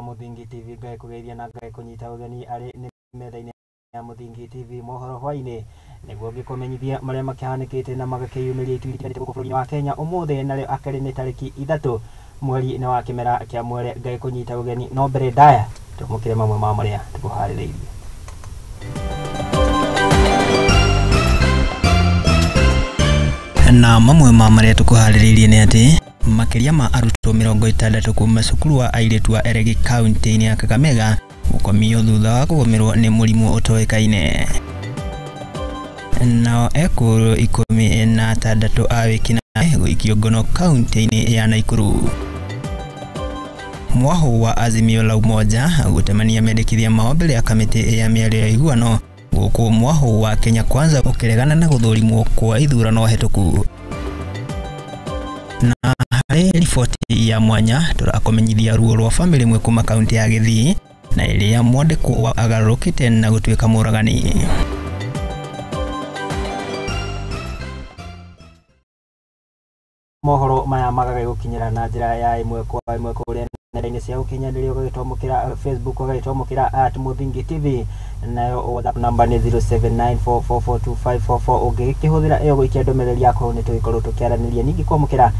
Mũthingi TV ngagĩkũgeithia na ngagĩkũnyita ũgeni arĩ nĩ metha-inĩ ya Mũthingi TV mohoro hwainĩ nĩguo ngĩkũmenyithia marĩa makĩhanĩkĩte na magakĩyumĩria ituri itiganĩte gũkũ bũrũri-inĩ wa Kenya ũmũthĩ narĩo akĩrĩ nĩ tarĩki 3 mweri-inĩ wa kĩmera kĩa mwere ngagĩkũnyita ũgeni no mbere ndaya tũmũkĩre mamwe ma marĩa tũkũharĩrĩirie. Na mamwe ma marĩa tũkũharĩrĩirie nĩ atĩ makĩria ma arutwo 60 kuma cukuru wa airĩtu wa Eregi kaunti-inĩ ya Kakamega gũkomio thutha wa kũgũmĩrwo nĩ mũrimũ ũtoĩkaine. Nao ekũrũ 16 a wĩkinaĩ gũikio ngono kaunti-inĩ ya Nakuru. Mwahu wa Azimio la Umoja gũtemania mendekithia mao mbere ya kamĩtĩ ya mĩario ya iguano gũkũ mwahu wa Kenya Kwanza ũkĩregana na gũthũrimwo kwa ithurano hetũku. Na harĩ riboti ya mwanya tũrakũmenyithia ruo rwa bamĩrĩ ĩmwe kuma kaunti ya Gĩthii na ĩrĩa mwandĩkwo wa agarũrũkĩte na gũtuĩka mũragani. Mohoro maya magagĩgũkinyĩra na njĩra ya ĩmwe kwa ĩmwe kũrĩa nenda-inĩ cia ũkinyanĩria ũgagĩtwamũkĩra Facebook ũgagĩtwamũkĩra @Mũthingi TV nayo WhatsApp number nĩ 0794442544 ũngĩkĩhũthĩra ĩyo gũikia ndũmĩrĩri yaku nĩ tũgĩkorwo tũkĩaranĩria ningĩ kwamũkĩra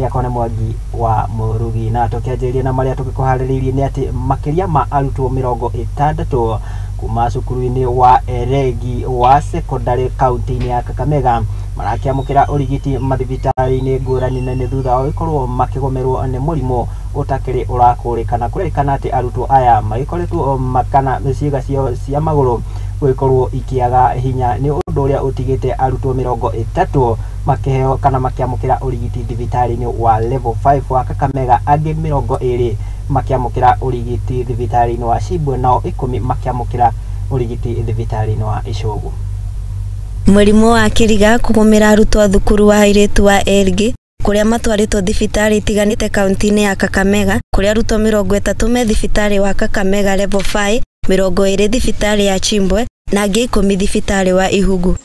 yakwa nĩ Mwangi wa Mũrugi. Na tũkĩanjĩrĩria na marĩa tũgĩkũharĩrĩirie nĩ atĩ makĩria ma arutwo 60 kuma cukuru-inĩ wa Eregi wa secondary kaunti-inĩ ya Kakamega marakĩamũkĩra ũrigiti mathibitarĩ-inĩ ngũrani na nĩ thutha wa gũkorwo makĩgũmĩrwo nĩ mũrimũ ũtakĩrĩ ũrakũrĩkana. Kũrerĩkana atĩ arutwo aya magĩkoretwo kana ciĩga ciao cia magũrũ gũgĩkorwo ikĩaga hinya nĩ ũndũ ũrĩa ũtigĩte arutwo 30 makĩheo kana makĩamũkĩra ũrigiti thibitarĩ-inĩ wa level 5 wa Kakamega, angĩ 20 makĩamũkĩra ũrigiti thibitarĩ-inĩ wa Shibwe, nao 10 makĩamũkĩra ũrigiti thibitarĩ-inĩ wa Icũgũ. Mũrimũ wa kĩriga kũgũmĩra arutwo a thukuru wa airĩtu wa Ergi kũrĩa matwarĩtwo thibitarĩ itiganĩte kaunti-inĩ ya Kakamega kũrĩa arutwo 30 me thibitarĩ wa Kakamega level 5, 20 thibitarĩ ya Chimbwe na angĩ 10 thibitarĩ wa Ihugu.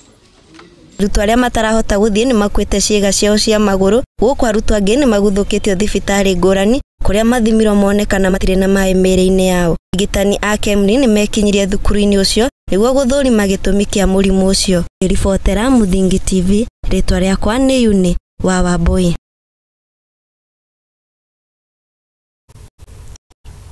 Arutwo arĩa matarahota gũthiĩ nĩ makuĩte ciĩga ciao cia magũrũ gũkũ arutwo angĩ nĩ maguthũkĩtio thibitarĩ ngũrani kũrĩa mathimirwo monekana matirĩ na maĩ mĩĩrĩ-inĩ yao. Arigitani a KEMRI nĩ mekinyirie thukuru-inĩ ũcio nĩguo gũthũrima gĩtũmi kĩa mũrimũ ũcio. Ribotera Mũthingi TV, rĩtwa rĩakwa nĩ Yuni wa Wambui.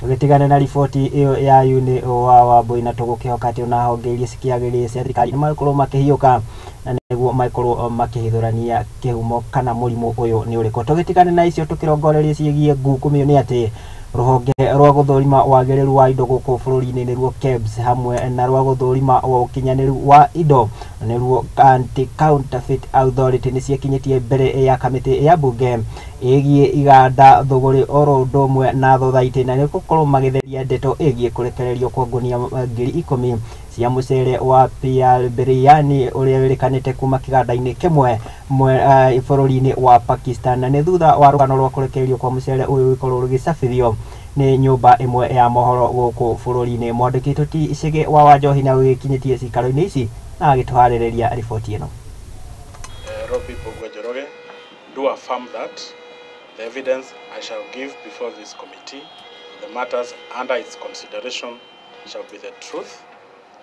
Tũgĩtigane na riboti ĩyo ya Yuni wa Wambui na tũgũkĩhoka atĩ ona honge iria cikĩagĩrĩire cia thirikari nĩ magũkorwo makĩhiũka na nĩguo magĩkorwo makĩhithũrania kĩhumo kana mũrimũ ũyũ nĩ ũrĩkũ. Tũgĩtigane na icio tũkĩrongoreria ciĩgiĩ ngukumio nĩ atĩ rũhonge rwa gũthũrima wagĩrĩru wa indo gũkũ bũrũri-inĩ nĩruo KEBS hamwe na rwa gũthũrima wa ũkinyanĩru wa indo nĩruo Anti-Counterfeit Authority nĩ ciĩkinyĩtie mbere ya kamĩtĩ ya mbunge ĩgiĩ iganda thũgũrĩ oro ũndũ ũmwe na thothaitĩ na nĩ gũkorwo magĩtheria ndeto ĩgiĩ kũrekererio kwa ngunia 10,000 cia mũcere wa Pearl Biryani ũrĩa wĩrĩkanĩte kuma kĩganda-inĩ kĩmwe bũrũri-inĩ wa Pakistan na nĩ thutha wa rũgano rwa kũrekererio kwa mũcere ũyũ gũkorwo rũgĩcabithio nĩ nyũmba ĩmwe ya mohoro gũkũ bũrũri-inĩ. Mwandĩki Tũti Icege wa Wanjohi na ũgĩkinyĩtie cikaro-inĩ ici na agĩtũharĩrĩria riboti ĩno. Robi Mbugua Njoroge, do affirm that the evidence I shall give before this committee, the matters under its consideration shall be the truth,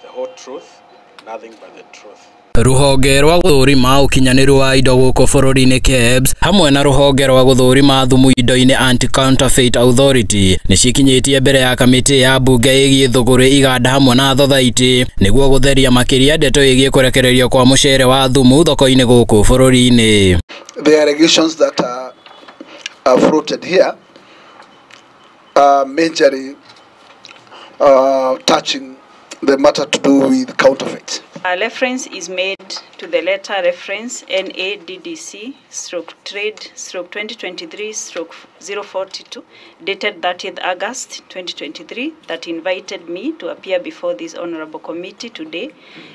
the whole truth, nothing but the truth. Rũhonge rwa gũthũrima ũkinyanĩru wa indo gũkũ bũrũri-inĩ KEBS hamwe na rũhonge rwa gũthũrima thumu indo-inĩ Anti-Counterfeit Authority nĩ cikinyĩtie mbere ya kamĩtĩ ya mbunge ĩgiĩ thũgũrĩ iganda hamwe na thothaitĩ nĩguo gũtheria makĩria ndeto ĩgiĩ kũrekererio kwa mũcere wa thumu thoko-inĩ gũkũ bũrũri-inĩ. The allegations that are floated here are majorly touching the matter to do with counterfeit. A reference is made to the letter reference NADDC /trade /2023/042 dated 30th August 2023 that invited me to appear before this honorable committee today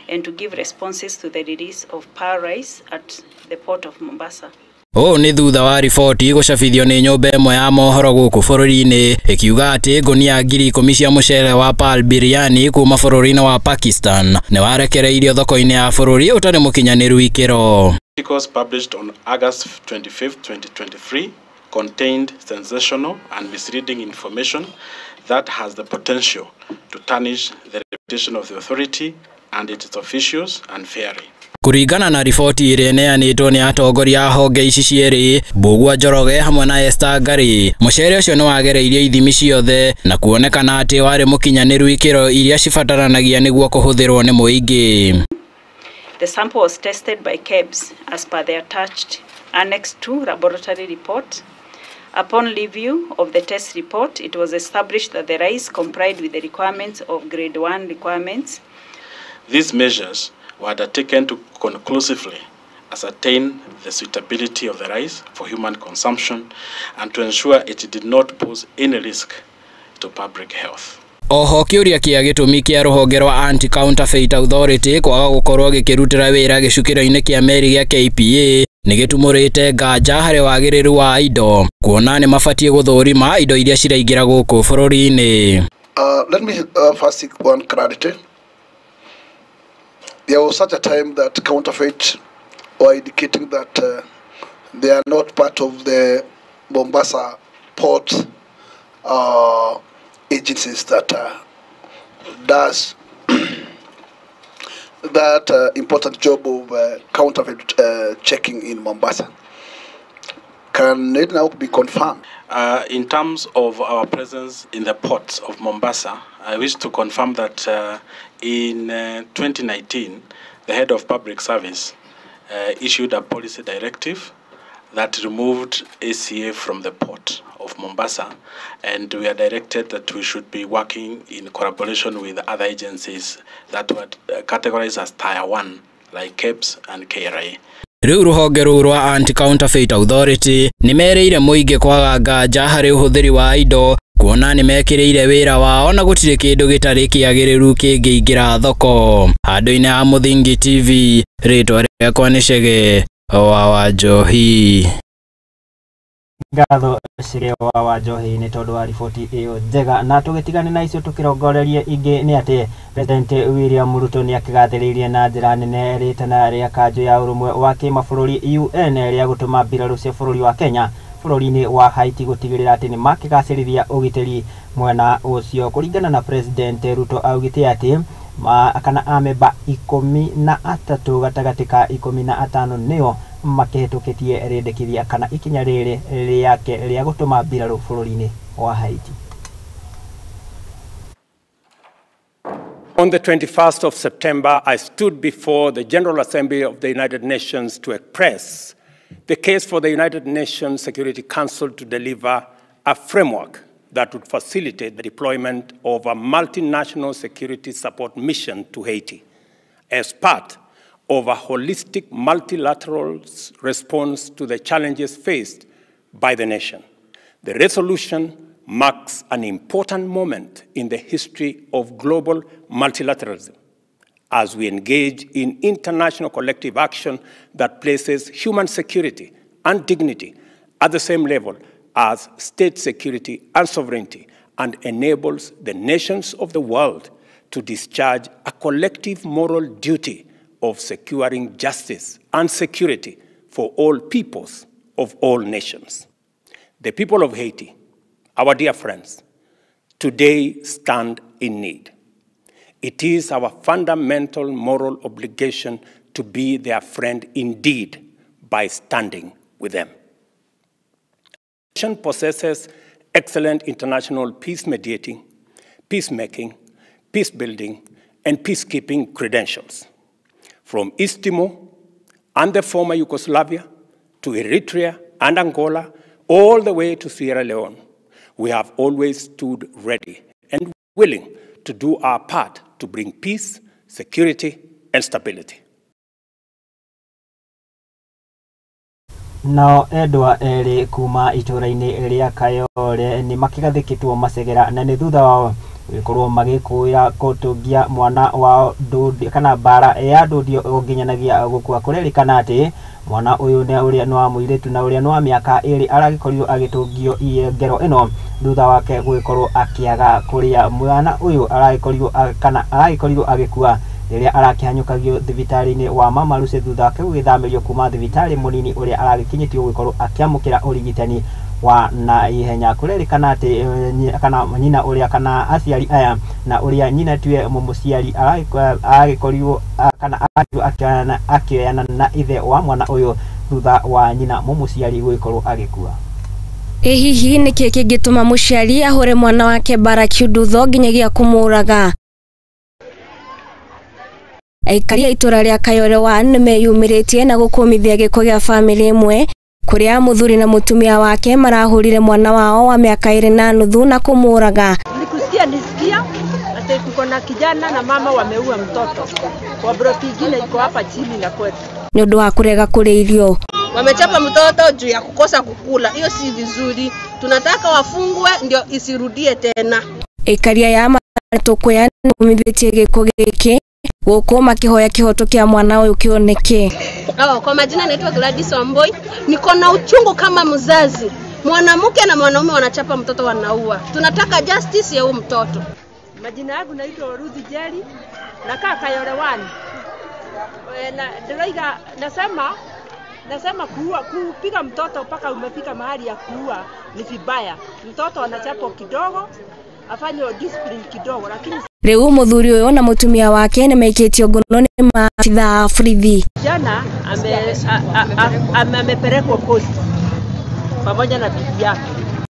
and to give responses to the release of power rice at the port of Mombasa. Ũũ nĩ thutha wa riboti gũcabithio nĩ nyũmba ĩmwe ya mohoro gũkũ bũrũri-inĩ ĩkiuga atĩ ngunia 10,000 cia mũcere wa Pearl Biryani kuma bũrũri-inĩ wa Pakistan nĩ warekereirio thoko-inĩ ya bũrũri ũtarĩ mũkinyanĩru ikĩro. Articles published on August 25, 2023 contained sensational and misleading information that has the potential to tarnish the reputation of the authority and its officials unfairly. Kũringana na riboti ĩrĩa ĩneanĩtwo nĩ atongoria a honge ici cierĩ, Mbugua Njoroge hamwe na Esther Ngari, mũcere ũcio nĩ wagereirie ithimi ciothe na kuonekana atĩ warĩ mũkinyanĩru ikĩro iria cibataranagia nĩguo kũhũthĩrwo nĩ mũingĩ. The sample was tested by KEBS as per the attached Annex 2 laboratory report. Upon review of the test report, it was established that the rice complied with the requirements of Grade 1 requirements. These measures were undertaken to conclusively ascertain the suitability of the rice for human consumption and to ensure it did not pose any risk to public health. Oho kĩũria kĩa gĩtũmi kĩa rũhonge rwa Anti-Counterfeit Authority kwaga gũkorwo gĩkĩrutĩra wĩra gĩcukĩro-inĩ kĩa meri gĩa KPA nĩ gĩtumũrĩte nganja harĩ wagĩrĩru wa indo kuona nĩ mabatiĩ gũthũrima indo iria ciraingĩra gũkũ bũrũri-inĩ. Let me first seek one clarity. There was such a time that counterfeit were indicating that they are not part of the Mombasa port agencies that does that important job of counterfeit checking in Mombasa. Can it now be confirmed? In terms of our presence in the ports of Mombasa, I wish to confirm that in 2019, the head of public service issued a policy directive that removed ACA from the port of Mombasa, and we are directed that we should be working in collaboration with other agencies that were categorized as Tier 1, like KEBS and KRA. Rĩu rũhonge rũu rwa Anti-Counterfeit Authority nĩ merĩire mũingĩ kwaga nganja harĩ ũhũthĩri wa indo kuona nĩ mekĩrĩire wĩra wao na gũtirĩ kĩndũ gĩtarĩ kĩagĩrĩru kĩngĩingĩra thoko. Handũ-inĩ ha Mũthingi TV, rĩtwa rĩakwa nĩ Chege wa Wanjohi. Ngatho Chege wa Wanjohi nĩ tondũ wa riboti ĩyo njega. Na tũgĩtigane na icio tũkĩrongorerie ingĩ nĩ atĩ President William Ruto nĩ akĩgathĩrĩirie na njĩra nene rĩtana rĩa kanjũ ya ũrũmwe wa kĩmabũrũri UN rĩa gũtũma mbirarũ cia bũrũri wa Kenya bũrũri-inĩ wa Haiti gũtigĩrĩra atĩ nĩ makĩgacĩrithia ũgitĩri mwena ũcio. Kũringana na President Ruto augĩte atĩ kana amemba 13 gatagatĩ ka 15 nĩo makĩhĩtũkĩtie rĩendekithia kana ikinya rĩrĩ rĩake rĩa gũtũma mbirarũ bũrũri-inĩ wa Haiti. On the 21st of September, I stood before the General Assembly of the United Nations to express the case for the United Nations Security Council to deliver a framework that would facilitate the deployment of a multinational security support mission to Haiti as part of a holistic multilateral response to the challenges faced by the nation. The resolution marks an important moment in the history of global multilateralism as we engage in international collective action that places human security and dignity at the same level as state security and sovereignty, and enables the nations of the world to discharge a collective moral duty of securing justice and security for all peoples of all nations. The people of Haiti, our dear friends, today stand in need. It is our fundamental moral obligation to be their friend indeed by standing with them. The nation possesses excellent international peace mediating, peacemaking, peace building, and peacekeeping credentials. From East Timor and the former Yugoslavia to Eritrea and Angola, all the way to Sierra Leone, we have always stood ready and willing to do our part to bring peace, security, and stability. Nao endwa erĩ kuma itũra-inĩ rĩa Kayole nĩ makĩgathĩkĩtwo macegera na nĩ thutha wao gũkorwo magĩkũĩra gũtũngia mwana wao ndũndi kana mbara ya ndũndio nginyanagia gũkua. Kũrerĩkana atĩ mwana ũyũ nĩ ũrĩa nĩ wa mũirĩtu na ũrĩa nĩ wa mĩaka 2 aragĩkorirwo agĩtũngio ngero ĩno thutha wake gũgĩkorwo akĩaga kũrĩa. Mwana ũyũ aragĩkorirwo kana aragĩkorirwo agĩkua Rĩrĩa arakĩhanyũkagio thibitarĩ-inĩ wa Mama Lucy thutha wake gũgĩthamĩrio kuma thibitarĩ mũnini ũrĩa aragĩkinyĩtio gũgĩkorwo akĩamũkĩra ũrigitani wa na ihenya. Kũrerĩkana atĩ kana nyina ũrĩa kana aciari aya na ũrĩa nyina tiwe mũmũciari aragĩkorirwo kana akĩoyana na ithe wa mwana ũyũ thutha wa nyina mũmũciari gũgĩkorwo agĩkua. Ĩ hihi nĩkĩ kĩngĩtũma mũciari ahũre mwana wake mbara kiundutho nginyagia kũmũraga? Aikari a itũra rĩa Kayore 1 nĩmeyumĩrĩtie na gũkũmithia gĩko gĩa bamĩrĩ ĩmwe kũrĩa mũthuri na mũtumia wake marahũrire mwana wao wa mĩaka 2.5 na kũmũraga. Nikusikia nisikia ati tuko na kijana na mama wameua mtoto kwa broti ingine iko hapa chini na kwetu. Nĩ ũndũ wa kũrega kũrĩa irio. Wamechapa mtoto juu ya kukosa kukula, hiyo si vizuri. Tunataka wafungwe ndio isirudie tena. Aikari aya matũkũya nĩmomithĩtie gĩko gĩkĩ gũkũ makĩhoya kĩhoto kĩa mwana ũyũ kĩoneke. Kwa majina naitwa Gladys Wamboi. Niko na uchungu kama mzazi. Mwanamke na mwanaume wanachapa mtoto wanaua. Tunataka justice ya huyu mtoto. Majina yangu naitwa Ruth Jerry, nakaa Kayore 1. Na ndĩroiga nasema kuua, kupiga mtoto mpaka umefika mahali ya kuua ni vibaya. Mtoto anachapwa kidogo, afanywe discipline kidogo, lakini Rĩu mũthuri ũyũ na mũtumia wake nĩmaikĩtio ngono nĩ maabithaa a borithi. Jana amepelekwa post pamoja na bibi yake.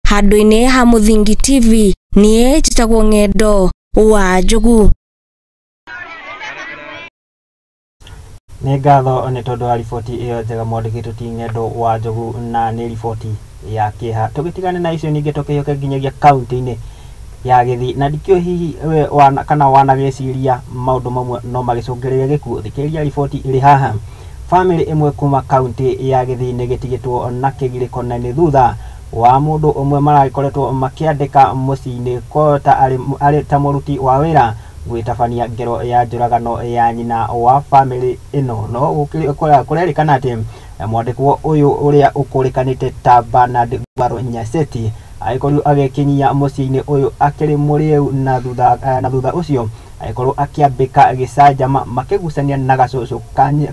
Handũ-inĩ ha Mũthingi TV, niĩ njĩtagwo Ng'endo wa Njogu. Nĩ ngatho nĩ tondũ wa riboti ĩyo njega mwandĩkĩtwo ti Ng'endo wa Njogu, na nĩ riboti ya kĩeha. Tũgĩtigane na icio ningĩ tũkĩhiũke nginyagia kaunti-inĩ ya Gĩthii, na ndikĩũĩ hihi we wana, kana wanagĩciria maũndũ mamwe no magĩcũngĩrĩrie gĩkuũ. Thikĩrĩria riboti ĩrĩ haha. Famĩlĩ ĩmwe kuma kaunti ya Gĩthii nĩ gĩtigĩtwo na kĩgirĩko na nĩ thutha wa mũndũ ũmwe maragĩkoretwo makĩandĩka mũciĩ-inĩ ta arĩ ta mũruti wa wĩra gwĩtabania ngero ya njũragano ya nyina wa famĩlĩ ĩno. No kũrerĩkana atĩ mwandĩkwo ũyũ ũrĩa ũkũrĩkanĩte ta Bernard Gwaro Nyaseti agĩkorirwo agĩkinyia mũciĩ-inĩ ũyũ akĩrĩ mũrĩu, na thutha ũcio agĩkorwo akĩambĩka gĩcanjama makĩgucania na gacũcũ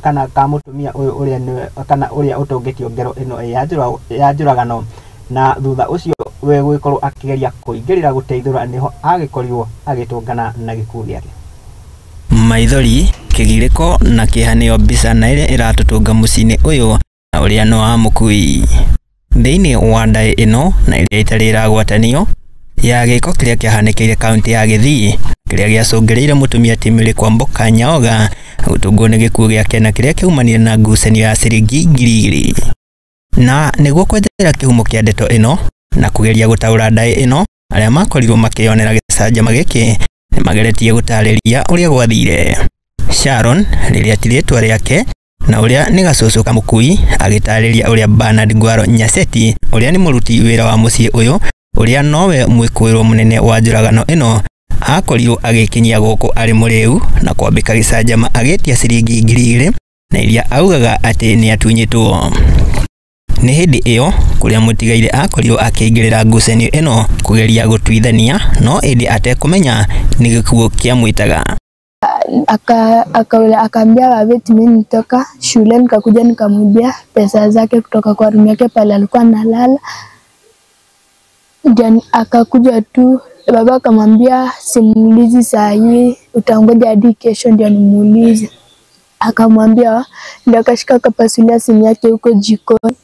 kana ka mũtumia ũyũ ũrĩa nĩwe kana ũrĩa ũtũngĩtio ngero ĩno ya njũragano, na thutha ũcio we gũgĩkorwo akĩgeria kũingĩrĩra gũteithũra nĩho agĩkorirwo agĩtũngana na gĩkuũ gĩake. Maithori, kĩgirĩko na kĩeha nĩyo mbica na ĩrĩa ĩratũtũnga mũciĩ-inĩ ũyũ na ũrĩa no wa mũkui. Thĩinĩ wa ndaĩ ĩno na ĩrĩa ĩtarĩ ĩragwatanio ya gĩko kĩrĩa kĩahanĩkĩire kaunti ya Gĩthii kĩrĩa gĩacũngĩrĩire mũtumia Timothy Kwamboka Nyaoga gũtũngwo nĩ gĩkuũ gĩake na kĩrĩa kĩaumanire na ngucanio ya ciringi 2,000. Na nĩguo kwethera kĩhumo kĩa ndeto ĩno na kũgeria gũtaũra ndaĩ ĩno, arĩa makorirwo makĩonera gĩcanjama gĩkĩ nĩmageretie gũtarĩria ũrĩa gwathire. Sharon rĩrĩa ti rĩtwa rĩake na ũrĩa nĩ gacũcũ ka mũkui agĩtarĩria ũrĩa Bernard Gwaro Nyaseti ũrĩa nĩ mũruti wĩra wa mũciĩ ũyũ ũrĩa nowe mwĩkũĩrwo mũnene wa njũragano ĩno akorirwo agĩkinyia gũkũ arĩ mũrĩu na kwambĩka gĩcanjama agĩtia ciringi 2,000 na iria augaga atĩ nĩatunyĩtwo. Nĩ hĩndĩ ĩyo kũrĩa mũtigaire akorirwo akĩingĩrĩra ngucanio ĩno kũgeria gũtuithania, no ĩndĩ atekũmenya nĩ gĩkuũ kĩamwĩtaga. Akaambia Waveti mimi nitoka shule, nikakuja nikamwibia pesa zake kutoka kwa room yake pale alikuwa analala. Ndio akakuja tu baba akamwambia simuulizi saa hii, utangoja hadi kesho ndio nimuulize. Akamwambia, ndio akashika akapasulia simu yake huko jikoni.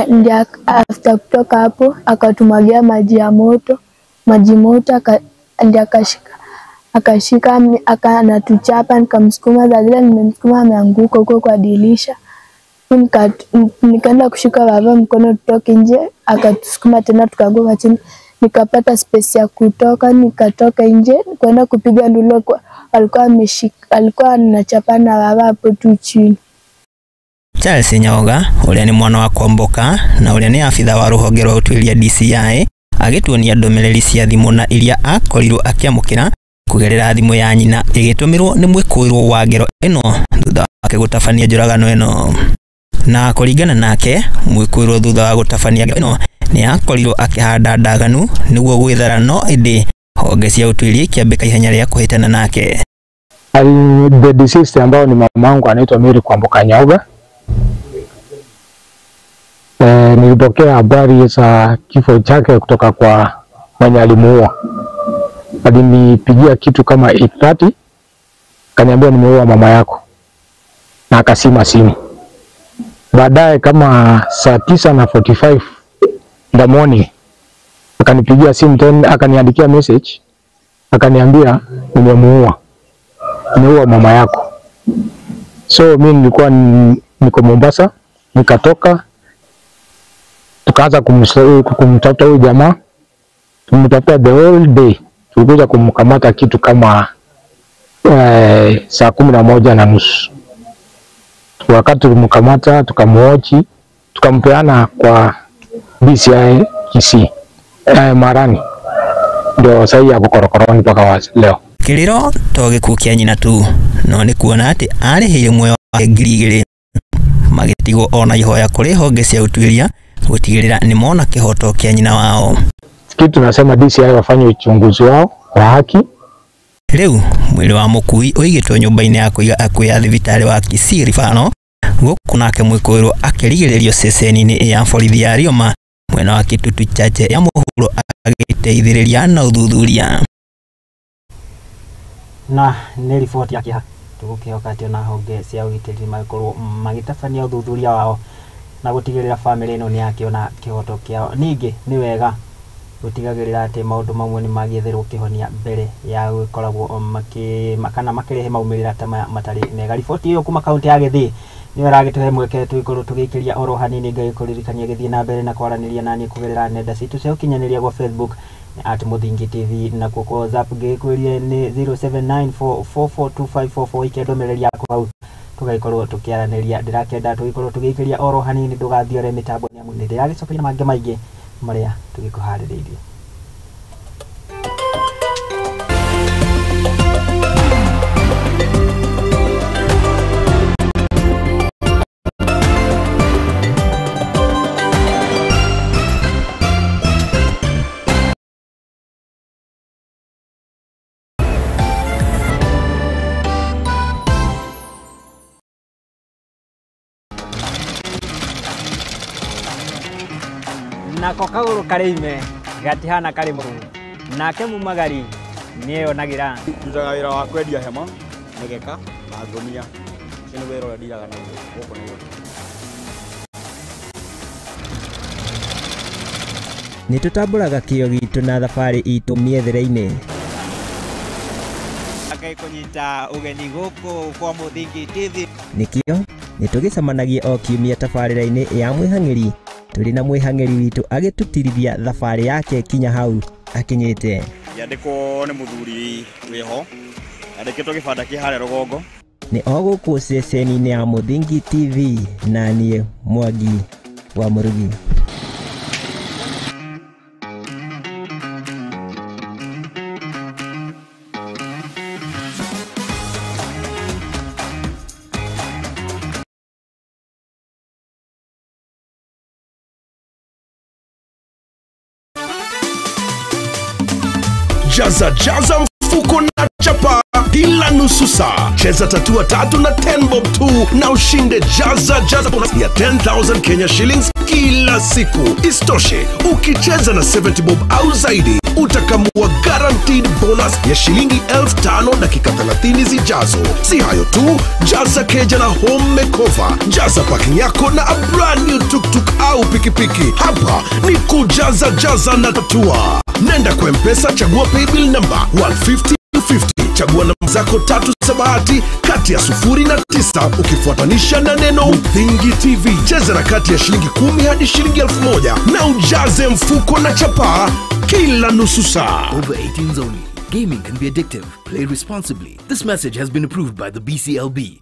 Ndio after kutoka hapo akatumwagia maji ya moto, maji moto, ndio akashika akanatuchapa, nikamsukuma. Zile nimemsukuma ameanguka huko kwa dirisha. Nikaenda kushika baba mkono tutoke nje, akatusukuma tena tukaanguka chini. Nikapata space ya kutoka, nikatoka nje kwenda kupiga ndulu. Alikuwa anachapana baba hapo tu chini. Charles Nyaoga ũrĩa nĩ mwana wa Kwamboka na ũrĩa nĩ abitha wa rũhonge rwa ũtuĩria DCI agĩtuonia ndũmĩrĩri cia thimũ na iria akorirwo akĩamũkĩra kũgerera thimũ ya nyina ĩgĩtũmĩrwo nĩ mwĩkũĩrwo wa ngero ĩno thutha wake gũtabania njũragano ĩno. Na kũringana nake mwĩkũĩrwo thutha wa gũtabania ngero ĩno nĩ akorirwo akĩhanda ndaganu nĩguo gwĩthara, no ĩndĩ honge cia ũtuĩria ikĩambĩka ihenya rĩa kũhĩtana nake. The deceased ambao ni mamangu anaitwa Mary Kwamboka Nyaoga. Nilipokea habari za kifo chake kutoka kwa mwenye alimuua. Alinipigia kitu kama 8:30, akaniambia nimeua mama yako, na akasima simu. Baadaye kama saa 9:45 in the morning akanipigia simu tena, akaniandikia message, akaniambia nimemuua, nimeua mama yako. So mimi nilikuwa niko Mombasa, nikatoka tukaanza kumtafuta huyu jamaa. Tumemtafuta the whole day, tulikuja kumkamata kitu kama saa 11:30. Wakati tulimkamata tukamwochi, tukampeana kwa DCI Kisii Marani, ndio sasa yako korokoroni mpaka leo. Kiriro to gikuo kia nyina tu no ni kuona ati arĩhĩire muoyo wake 2,000 magĩtigwo ona ihoya kũrĩ honge cia ũtuĩria gũtigĩrĩra nĩmona kĩhoto kĩa nyina wao. Kitu tunasema DCI wafanye uchunguzi wao wa haki. Rĩu mwĩrĩ wa mũkui ũigĩtwo nyũmba-inĩ ya kũiga akuũ ya thibitarĩ wa Kisii Referral, gũkũ nake mwĩkũĩrwo akĩrigĩrĩrio ceceni-inĩ ya borithi ya Rioma mwena wa Kitutu Chache ya mũhuro agĩteithĩrĩria na ũthuthuria. Na nĩ riboti ya kĩeha, tũgũkĩhoka atĩ ona honge cia ũgitĩri magĩkorwo magĩtabania ũthuthuria wao na gũtigĩrĩra bamĩrĩ ĩno nĩyakĩona kĩhoto kĩao. Ningĩ nĩ wega gũtigagĩrĩra atĩ maũndũ mamwe nĩ magĩetherwo kĩhonia mbere ya gũkoragwo kana makĩrehe maumĩrĩra ta maya matarĩ mega. Riboti ĩyo kuma kaunti ya Gĩthii nĩyo ĩragĩtũhe mweke tũgĩkorwo tũgĩikĩria oro hanini. Ngagĩkũririkania gĩthiĩ na mbere na kwaranĩria naniĩ kũgerera nenda citũ cia ũkinyanĩria gwa Facebook at Muthingi TV, na kuo kwa WhatsApp ngĩkwĩrie nĩ 0794442544. Ikia ndũmĩrĩri yaku hau tũgagĩkorwo tũkĩaranĩria. Ndĩrakĩenda tũgĩkorwo tũgĩikĩria oro hanini, ndũgathiore mĩtambo nĩ amu nĩndĩragĩcokeria mangĩ maingĩ marĩa tũgĩkũharĩrĩirie. Nako kagũrũ karĩ ime gatihana karĩ mũrũrũ, nake mumagari nĩeyonagĩra. Ndutaga wĩra wa kwendia hema, mĩgeka na ngũnia. Ũcio nĩ wĩra ũrĩa ndiraga naguo gũkũ Nairobi. Nĩ tũtambũraga kĩo gitũ na thabarĩ itũ mĩethere-inĩ. Ngai kũnyita ũgeni gũkũ kwa Muthingi TV. Nĩkĩo nĩtũgĩcemanagia o kiumia tabarĩra-inĩ ya mwĩhang'ĩri, tũrĩ na mwĩhang'ĩri witũ agĩtũtirithia thabarĩ yake kinya hau akinyĩte. Yandĩkwo nĩ mũthuri wĩho, yandĩkĩtwo gĩbanda kĩ harĩa rũgongo. Nĩ o gũkũ ceceni-inĩ ya Muthingi TV, na niĩ Mwangi wa Mũrugi. Jaza jaza mfuko na chapa kila nusu saa. Cheza tatua tatu na 10 bob tu na ushinde jaza jaza bonus ya 10,000 Kenya shillings kila siku. Isitoshe, ukicheza na 70 bob au zaidi utakamua guaranteed bonus ya shilingi 5,000 dakika 30 zijazo. Si hayo tu, jaza keja na home makeover, jaza parking yako na a brand new tuktuk au pikipiki. Hapa ni kujaza jaza na tatua. Nenda kwa M-Pesa, chagua paybill number 15050. Chagua namba zako tatu za bahati kati ya 0 na 9 ukifuatanisha na neno Muthingi TV. Cheza na kati ya shilingi 10 hadi shilingi 1,000 na ujaze mfuko na chapaa kila nusu saa. Over 18s only. Gaming can be addictive. Play responsibly. This message has been approved by the BCLB.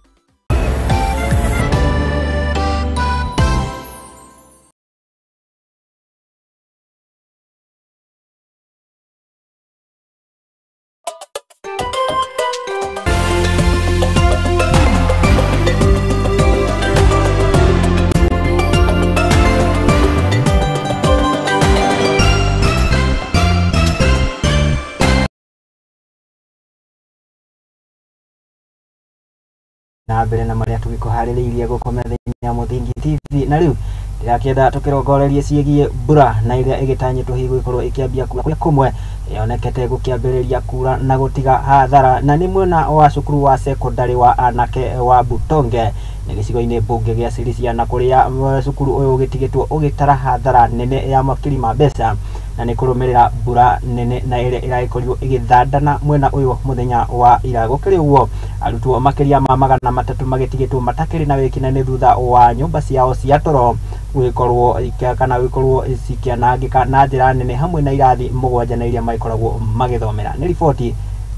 na mbere na marĩa tũgĩkũharĩrĩirie gũkũ metha-inĩ ya Mũthingi TV. Na rĩu ndĩrakĩenda tũkĩrongorerie ciĩgiĩ mbura na ĩrĩa ĩgĩtanyĩtwo hihi gũgĩkorwo ĩkĩambia kura kũrĩa kũmwe yonekete gũkĩambĩrĩria kura na gũtiga hathara, na nĩ mwena wa cukuru wa sekondari wa anake wa Butonge nĩ gĩcigo-inĩ mbunge gĩa Sirisia, na kũrĩa cukuru ũyũ ũgĩtigĩtwo ũgĩtara hathara nene ya makiri ma mbeca, na nĩ kũrũmĩrĩra mbura nene na ĩrĩa ĩragĩkorirwo ĩgĩthandana mwena ũyũ mũthenya wa ira. Gũkĩrĩ ũguo arutwo makĩria ma 300 magĩtigĩtwo matakĩrĩ na wĩkina thutha wa nyũmba ciao cia toro gũgĩkorwo kana gũgĩkorwo cikĩanangĩka na njĩra nene, hamwe na irathi 7 na iria magĩkoragwo magĩthomera. Nĩ riboti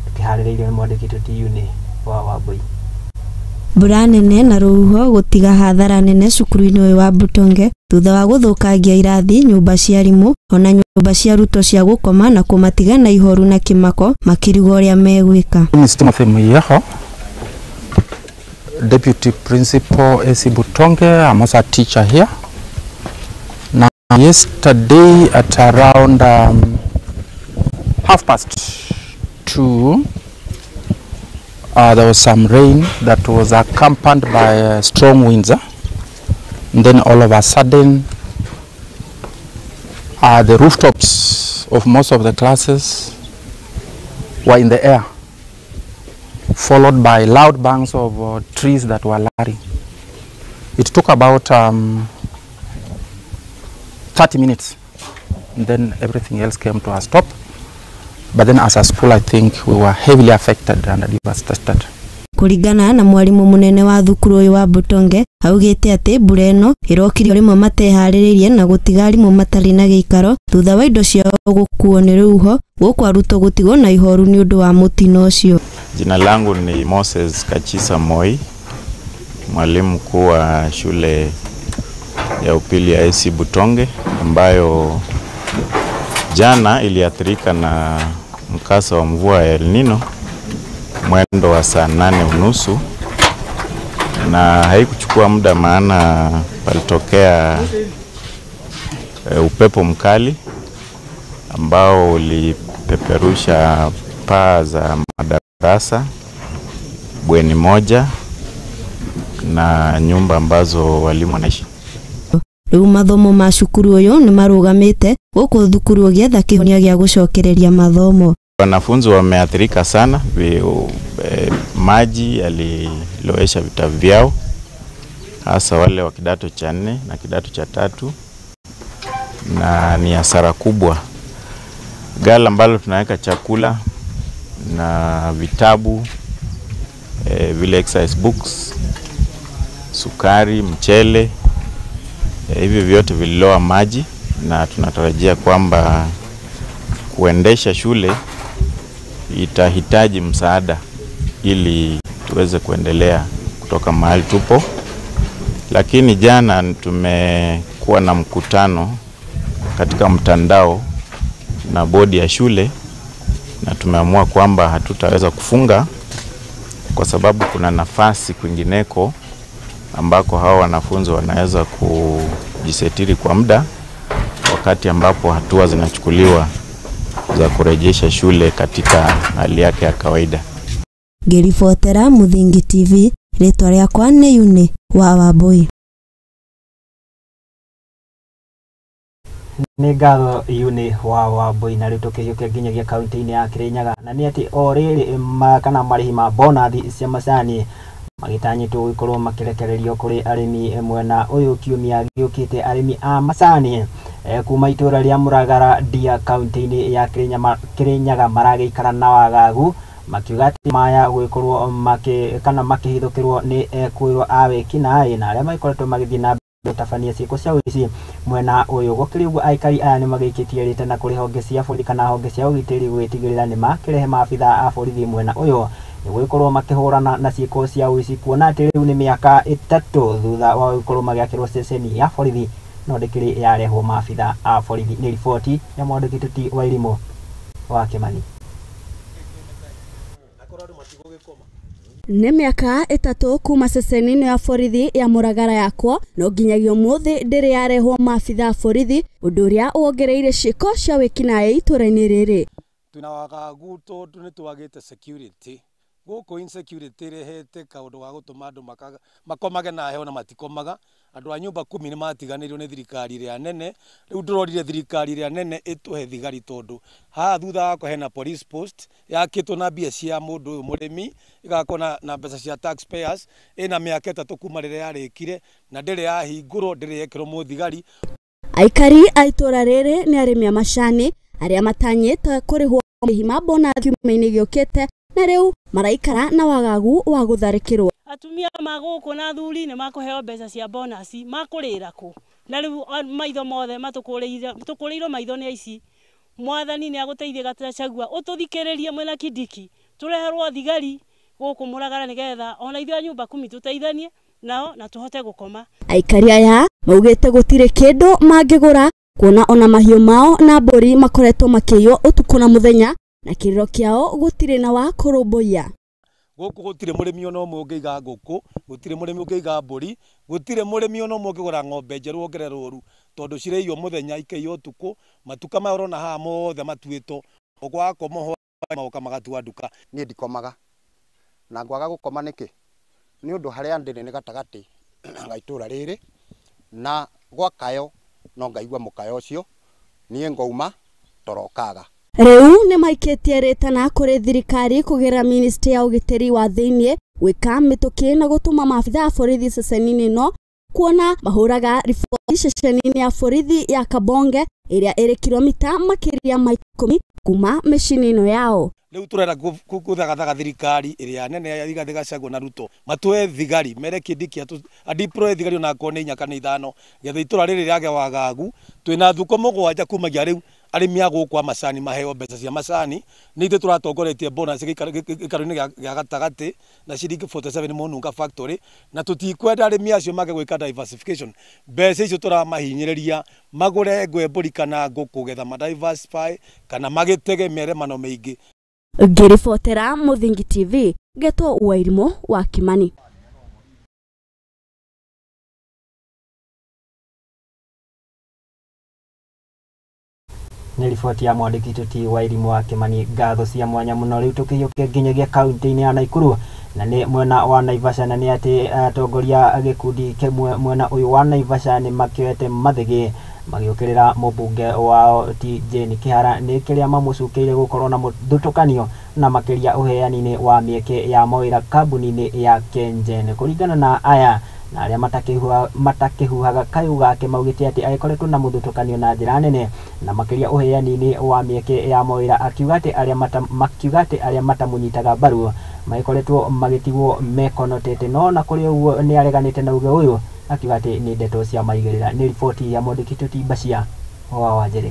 tũkĩharĩrĩirio nĩ mwandĩki Tutiuni wa Wambui. Mbura nene na rũhuho gũtiga hathara nene cukuru-inĩ ũyũ wa Butonge thutha wa gũthũkangia irathi, nyũmba cia arimũ ona nyũmba cia arutwo cia gũkoma na kũmatiga na ihoru na kĩmako makĩrigwo ũrĩa megwĩka. Mr. Timothy Muyeho, Deputy Principal AC Butonge. I'm also a teacher here. Now, yesterday at around 2:30, there was some rain that was accompanied by strong winds. And then all of a sudden, the rooftops of most of the classes were in the air, followed by loud bangs of trees that were larry. It took about 30 minutes, and then everything else came to a stop. But then as a school, I think we were heavily affected and devastated. Kũringana na mwarimu munene wa thukuru ũyũ wa Butonge augĩte atĩ mbura ĩno ĩrokire rĩmwe mateharĩrĩirie na gũtiga arimũ matarĩ na gĩikaro thutha wa indo ciao gũkuo nĩ rũhuho, gũkũ arutwo gũtigwo na ihoru nĩ ũndũ wa mũtino ũcio. Jina langu ni Moses Kachisa Moi, mwalimu mkuu wa shule ya upili ya AC Butonge ambayo jana iliathirika na mkasa wa mvua ya El Nino mwendo wa saa 8:30, na haikuchukua muda maana palitokea upepo mkali ambao ulipeperusha paa za madarasa, bweni moja na nyumba ambazo walimu wanaishi. Rĩu mathomo ma cukuru ũyũ nĩ marũgamĩte gũkũ thukuru ũgĩetha kĩhonia gĩa gũcokereria mathomo. Wanafunzi wameathirika sana, maji yalilowesha vitabu vyao, hasa wale wa kidato cha 4 na kidato cha 3, na ni hasara kubwa. Ghala ambalo tunaweka chakula na vitabu, vile exercise books, sukari, mchele, hivi vyote vililoa maji, na tunatarajia kwamba kuendesha shule itahitaji msaada ili tuweze kuendelea kutoka mahali tupo. Lakini jana tumekuwa na mkutano katika mtandao na bodi ya shule, na tumeamua kwamba hatutaweza kufunga kwa sababu kuna nafasi kwingineko ambako hawa wanafunzi wanaweza kujisetiri kwa muda wakati ambapo hatua zinachukuliwa za kurejesha shule katika hali yake ya kawaida. Ngĩribotera Mũthingi TV, rĩtwa rĩakwa nĩ Yuni wa Wambui. Nĩ ngatho Yuni wa Wambui. Na rĩu tũkĩhiũkia nginyagia kaunti-inĩ ya Kirinyaga, na nĩ atĩ o rĩrĩ kana marĩhi ma bonathi cia macani magĩtanyĩtwo gũkorwo makĩrekererio kũrĩ arĩmi mwena ũyũ kiumia gĩũkĩte. Arĩmi a macani kuma itũra rĩa Mũragara Ndia kaunti-inĩ ya Kirinyaga maragĩikara na wagagu makiuga atĩ maya gũgĩkorwo kana makĩhithũkĩrwo nĩ ekũĩrwo a wĩkinaĩ na arĩa magĩkoretwo magĩthiĩ na mbere gũtabania ciĩko cia ũici mwena ũyũ. Gũkĩrĩ ũguo aikari aya nĩ magĩikĩtie rĩtana kũrĩ honge cia borithi kana honge cia ũgitĩri gũgĩtigĩrĩra nĩ makĩrehe maabitha a borithi mwena ũyũ nĩgũgĩkorwo makĩhũrana na ciĩko cia ũici, kuona atĩ rĩu nĩ mĩaka 3 thutha wa gũkorwo magĩakĩrwo ceceni ya borithi no ndĩkĩrĩ yarehwo maabitha a borithi. Nĩ riboti ya mwandĩki Tuti wa Irimũ wa Kĩmani. Nĩ mĩaka 3 kuma ceceni-inĩ ya borithi ya Mũragara yakwo no nginyagia ũmũthĩ ndĩrĩ yarehwo maabitha a borithi, ũndũ ũrĩa wongereire ciĩko cia wĩkinaĩ itũra-inĩ rĩrĩ. Twina wagagu tondu nĩ twagĩte security Gũkũ insecurity ĩrehete kaũndũ ga gũtũma andũ makomage na heho na matikomaga. Andũ a nyũmba kumi nĩ matiganĩirio nĩ thirikari ĩrĩa nene. Rĩu ndĩrorire thirikari ĩrĩa nene ĩtũhe thigari tondũ haha thutha wakwa hena police post yakĩtwo na mbia cia mũndũ ũyũ mũrĩmi, ĩgakwo na mbeca cia taxpayers, ĩna mĩaka 3 kuma rĩrĩa yarĩkire na ndĩrĩ yahingũrwo, ndĩrĩ yekĩrwo mũthigari. Aikari a itũra rĩrĩ nĩ arĩmi a macani arĩa matanyĩte kũrĩhwo marĩhi ma bonathi kiumia-inĩ gĩũkĩte na rĩu maraikara na wagagu wa gũtharĩkĩrwo. Atumia magũkũ na athuri nĩ makũheo mbeca cia bonasi makũrĩra kũ na rĩu maitho mothe matũkũrĩirwo maitho nĩ aici. Mwathani nĩ agũteithie Gachagua ũtũthikĩrĩrie mwena Kindiki tũreherwo thigari gũkũ Mũragara nĩgetha ona ithuĩ a nyũmba kumi tũteithanie nao na tũhote gũkoma. Aikari aya maugĩte gũtirĩ kĩndũ mangĩgũra kuona ona mahiũ mao na mbũri makoretwo makĩiywo ũtukũ na mũthenya na kĩrĩro kĩao gũtirĩ na wa kũrũmbũiya. Gũkũ gũtirĩ mũrĩmi ona ũmwe ũngĩiga ngũkũ, gũtirĩ mũrĩmi ũngĩiga mbũri, gũtirĩ mũrĩmi ona ũmwe ũngĩgũra ng'ombe njerũ wongerere rũru tondũ cirĩiywo mũthenya ikaiywo ũtukũ. Matuka maya ũrona haha mothe matuĩtwo ũgwakoma magoka magatua nduka. Niĩ ndikomaga na ngwaga gũkoma nĩkĩ? Nĩ ũndũ harĩa ndĩrĩ nĩ gatagatĩ ga itũra rĩrĩ na gwakayo no ngaigua mũkayo ũcio niĩ ngauma torokaga. Rĩu nĩ maikĩtie rĩtana kũrĩ thirikari kũgerera ministry ya ũgitĩri wa thĩinĩ gwĩka mĩtũkĩ na gũtũma maabitha a borithi ceceni-inĩ ĩno kuona mahũraga riboti ceceni-inĩ ya borithi ya Kabonge ĩrĩa ĩrĩ kilomita makĩria ma 10 kuma mĩciĩ-inĩ ĩno yao. Rĩu tũrenda gũthagathaga thirikari ĩrĩa nene ya Rigathĩ Gachagua na Ruto matũhe thigari mere Kindiki adiploe thigari onakorwo nĩ 4 kana 5 getha itũra rĩrĩ rĩage wagagu. Twĩna thukũ 7 kumagia rĩu arĩmi a gũkũ a macani maheo mbeca cia macani. Nĩ ithuĩ tũratongoretie bonus gĩikaro-inĩ gĩa gatagatĩ na ciringi 47 Mũnunga factory, na tũtikwenda arĩmi acio mage gwĩka diversification. Mbeca icio tũramahinyĩrĩria magũre ngwe mbũri kana ngũkũ getha ma diversify kana magĩtege mĩremano mĩingĩ. Ngĩribotera Mũthingi TV ngetwo Wairimũ wa Kimani. Nĩ riboti ya mwandĩki tuti Wairimũ wa Kimani. Ngatho cia mwanya mũno. Rĩu tũkĩhiũke nginyagia kaunti-inĩ ya Nakuru na nĩ mwena wa Naivasha, na nĩ atĩ atongoria a gĩkundi kĩmwe mwena ũyũ wa Naivasha nĩ makĩoete mathĩgĩ magĩũkĩrĩra mũmbunge wao ti Jane Kihara nĩ kĩrĩa mamũcukĩire gũkorwo na mũthutũkanio na makĩria ũheani-inĩ wa mĩeke ya mawĩra kambuni-inĩ ya KenGen. Kũringana na aya na arĩa matakĩhuhaga kayũ gake maugĩte atĩ agĩkoretwo na mũthutũkanio na njĩra nene na makĩria ũheani-inĩ wa mĩeke ya mawĩra, akiuga atĩ arĩa matamũnyitaga mbaru magĩkoretwo magĩtigwo mekonotete. No na kũrĩ ũguo nĩ areganĩte na uge ũyũ akiuga atĩ nĩ ndeto cia maigĩrĩra. Nĩ riboti ya mwandĩki Tuti Mbacia wa Wanjĩrĩ.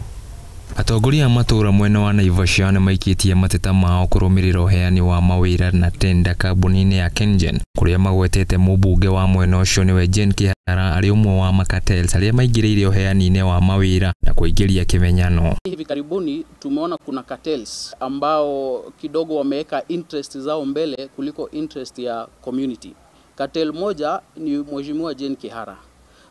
Atongoria a matũra mwena wa Naivasha nĩ maikĩtie mateta mao kũrũmĩrĩra ũheani wa mawĩra na tenda kambuni-inĩ ya KenGen kũrĩa magwetete mũmbunge wa mwena ũcio nĩwe Jane Kihara arĩ ũmwe wa macartels arĩa maingĩrĩire ũheani-inĩ wa mawĩra na kũingĩria kĩmenyano. Hivi karibuni tumeona kuna cartels ambao kidogo wameweka interest zao mbele kuliko interest ya community. Cartel moja ni Mheshimiwa Jane Kihara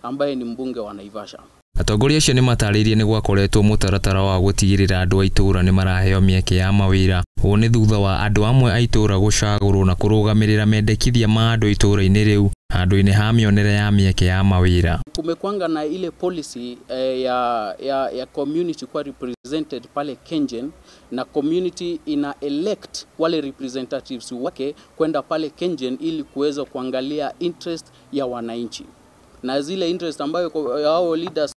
ambaye ni mbunge wa Naivasha. Atongoria acio nĩ matarĩirie nĩ gwakoretwo mũtaratara wa gũtigĩrĩra andũ a itũũra nĩ maraheo mĩeke ya mawĩra. Ũũ nĩ thutha wa andũ amwe a itũũra gũcagũrwo na kũrũgamĩrĩra mendekithia ma andũ itũũra-inĩ rĩu handũ-inĩ ha mĩonere ya mĩeke ya mawĩra. Kumekwanga na ile policy ya community kwa represented pale KenGen, na community ina elect wale representatives wake kwenda pale KenGen ili kuweza kuangalia interest ya wananchi. Na zile interest ambayo hao leaders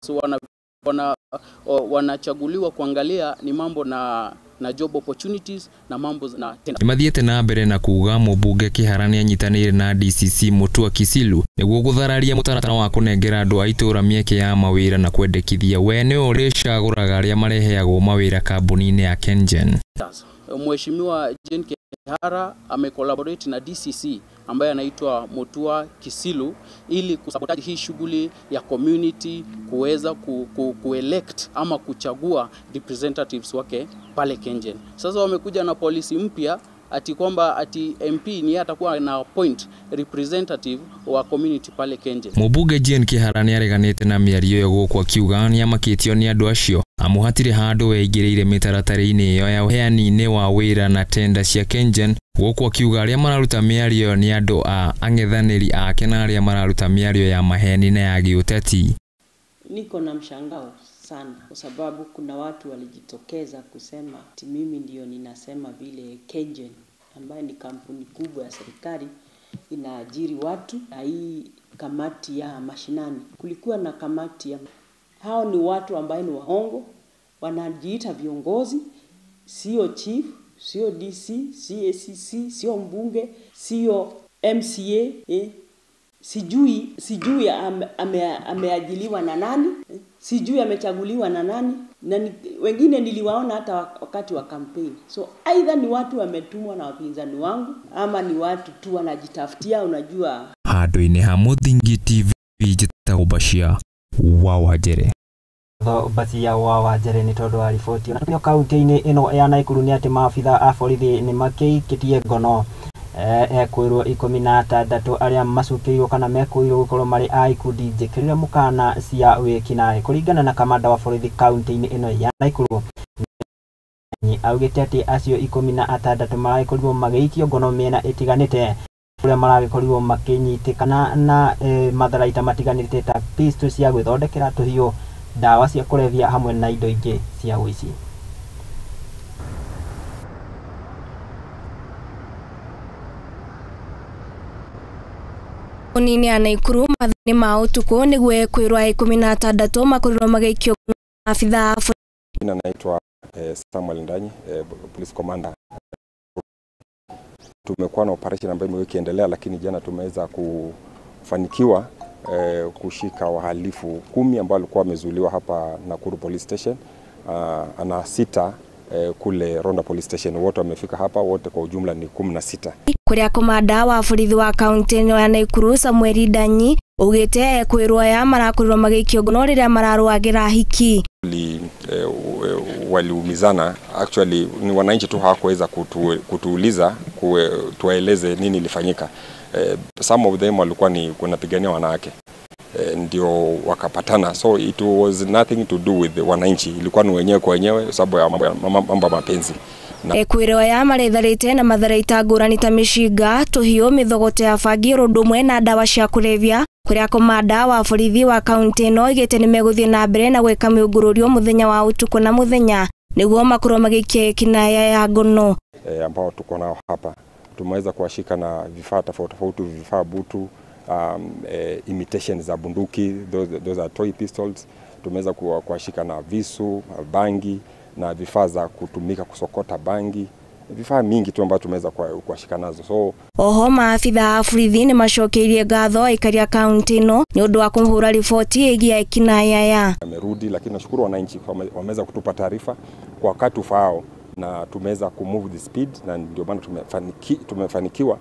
wanachaguliwa kuangalia ni mambo na job opportunities na mambo na tena. Nimathiete na mbere na kuga mũmbunge Kihara nĩanyitanĩire na DCC Mutua Kisilu nĩguo gũthararia mũtaratara wa kũnengera andũ a itũũra mĩeke ya mawĩra na kwendekithia we nĩwe ũrĩcagũraga arĩa mareheagwo mawĩra kambuni-inĩ ya KenGen. Mheshimiwa Jane Kihara amecollaborate na DCC ambaye anaitwa Mutua Kisilu ili kusabotage hii shughuli ya community kuweza kuelect ama kuchagua representatives wake pale KenGen. Sasa wamekuja na policy mpya ati kwamba ati MP ni atakuwa na appoint representative wa community pale KenGen. Mũmbunge Jane Kihara nĩareganĩte na mĩario ĩyo gũkũ akiuga nĩamakĩtio nĩ andũ acio Amu hatirĩ handũ weingĩrĩire mĩtaratara-inĩ ĩyo ya ũheani-inĩ wa wĩra na tenda cia KenGen, gũkũ akiuga arĩa mararuta mĩario ĩyo nĩ andũ a ang'ethanĩri ake na arĩa mararuta mĩario ya maheni na ya gĩũteti. Niko na mshangao sana kwa sababu kuna watu walijitokeza kusema ati mimi ndio ninasema vile KenGen ambayo ni kampuni kubwa ya serikali inaajiri watu, na hii kamati ya mashinani. Kulikuwa na kamati ya hao ni watu ambaye ni waongo, wanajiita viongozi, sio chief, sio DC, sio ACC, sio mbunge, sio MCA, Sijui ameajiliwa na nani, sijui amechaguliwa na nani, na wengine niliwaona hata wakati wa campaign. So either ni watu wametumwa na wapinzani wangu ama ni watu tu wanajitafutia, unajua. Handũ-inĩ ha Mũthingi TV njĩtagwo Bashir wa Wanjere. Bacia wa Wanjere nĩ tondũ wa riboti. Na kaunti-inĩ ĩno ya Nakuru nĩ atĩ maabitha a borithi nĩ makĩikĩtie ngono ekwĩrwo 16 arĩa macukĩirwo kana mekwĩrwo gũkorwo marĩ a ikundi njĩkĩrĩre mũkana cia wĩkinaĩ. Kũringana na kamanda wa borithi kaunti-inĩ ĩno ya Nakuru, augĩte atĩ acio 16 maragĩkorirwo magĩikio ngono mĩena ĩtiganĩte kũrĩa maragĩkorirwo makĩnyitĩkana na matharaita matiganĩte ta pistol cia gwĩthondekera tũhiũ, ndawa cia kũrebia hamwe na indo ingĩ cia ũici. Taũni-inĩ ya Nakuru mathaa-inĩ ma ũtukũ nĩguo ekwĩrwo a 16 makorirwo magĩikio maabitha a borithi. Jina naitwa Samuel Ndanyi, police commander. Tumekuwa na operation ambayo imekuwa ikiendelea, lakini jana tumeweza kufanikiwa kushika wahalifu 10 ambao walikuwa wamezuiliwa hapa Nakuru Police Station na 6 kule Ronda Police Station. Wote wamefika hapa, wote kwa ujumla ni 16. Kuria komanda wa borithi wa kaunti ĩno ya Nakuru Samuel Ndanyi augĩte ekwĩrwo aya marakorirwo magĩikio ngono rĩrĩa mararũagĩra hiki. Waliumizana, actually ni wananchi tu hawakuweza kutuuliza tuwaeleze nini ilifanyika. Some of them walikuwa ni kunapigania wanawake, ndio wakapatana, so it was nothing to do with wananchi, ilikuwa ni wenyewe kwa wenyewe sababu ya mambo ya mapenzi. Ekwĩrwo aya maretharĩte na matharaita ngũrani ta mĩcinga, tũhiũ, mĩthogoto ya bangi, ũndũ ũmwe na ndawa cia kũrebia. Kũrĩa komanda wa borithi wa kaunti ĩno oigĩte nĩmegũthiĩ na mbere na gwĩka mĩũngũrũrio mũthenya wa ũtukũ na mũthenya nĩguo makorwo magĩikia kinaya ya ngono. Ambao tuko nao hapa tumeweza kuwashika na vifaa tofauti tofauti, vifaa butu, imitation za bunduki, those are toy pistols. Tumeweza kuwashika na visu, bangi na vifaa za kutumika kusokota bangi, vifaa mingi tu ambavyo tumeweza kuwashika nazo. So oho maabitha a borithi nĩ macokeirie ngatho aikari a kaunti ĩno nĩ ũndũ wa kũhũra riboti ĩgiĩ kinaya ya amerudi, lakini nashukuru wananchi wameweza kutupa taarifa kwa wakati ufaao na tumeweza kumove the speed, na ndio maana tumefanikiwa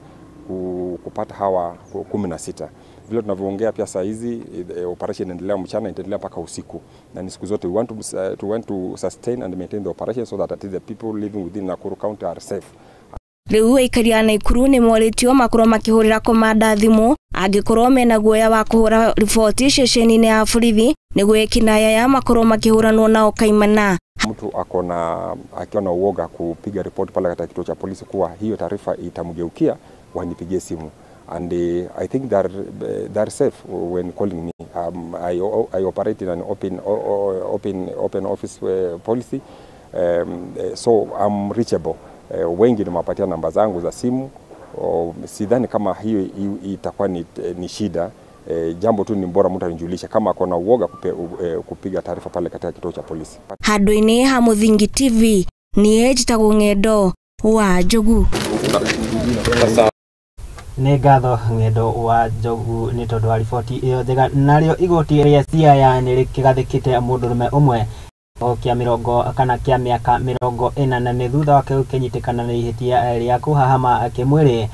kupata hawa 16. Vile tunavyoongea pia saa hizi operation inaendelea mchana, inaendelea mpaka usiku, na ni siku zote we want to sustain and maintain the operation so that at least the people living within Nakuru County are safe. Rĩu aikari a Nakuru nĩ morĩtio makorwo makĩhũrĩra komanda thimũ angĩkorwo mena guoya wa kũhũra riboti ceceni-inĩ ya borithi nĩguo ekinaya ya makorwo makĩhũranwo nao kaimana. Mtu akona akiona uoga kupiga ripoti pale katika kituo cha polisi kuwa hiyo taarifa itamgeukia, wanipigie simu. And I think they're safe when calling me. I operate in an open office policy, so I'm reachable. Wengi nimewapatia namba zangu za simu. Sidhani kama hiyo itakuwa ni shida. Jambo tu ni bora mtu anijulisha kama akona uoga kupiga taarifa pale katika kituo cha polisi. Handũ-inĩ ha Mũthingi TV niĩ njĩtagwo Ng'endo wa Njogu. Nĩ ngatho Ng'endo wa Njogu nĩ tondũ wa riboti ĩyo njega. Narĩo igoti rĩa Siaya nĩ rĩkĩgathĩkĩte mũndũrũme ũmwe kĩa mĩrongo kana kĩa mĩaka 44 thutha wake gũkĩnyitĩkana na ihĩtia rĩa kũhahama kĩmwĩrĩ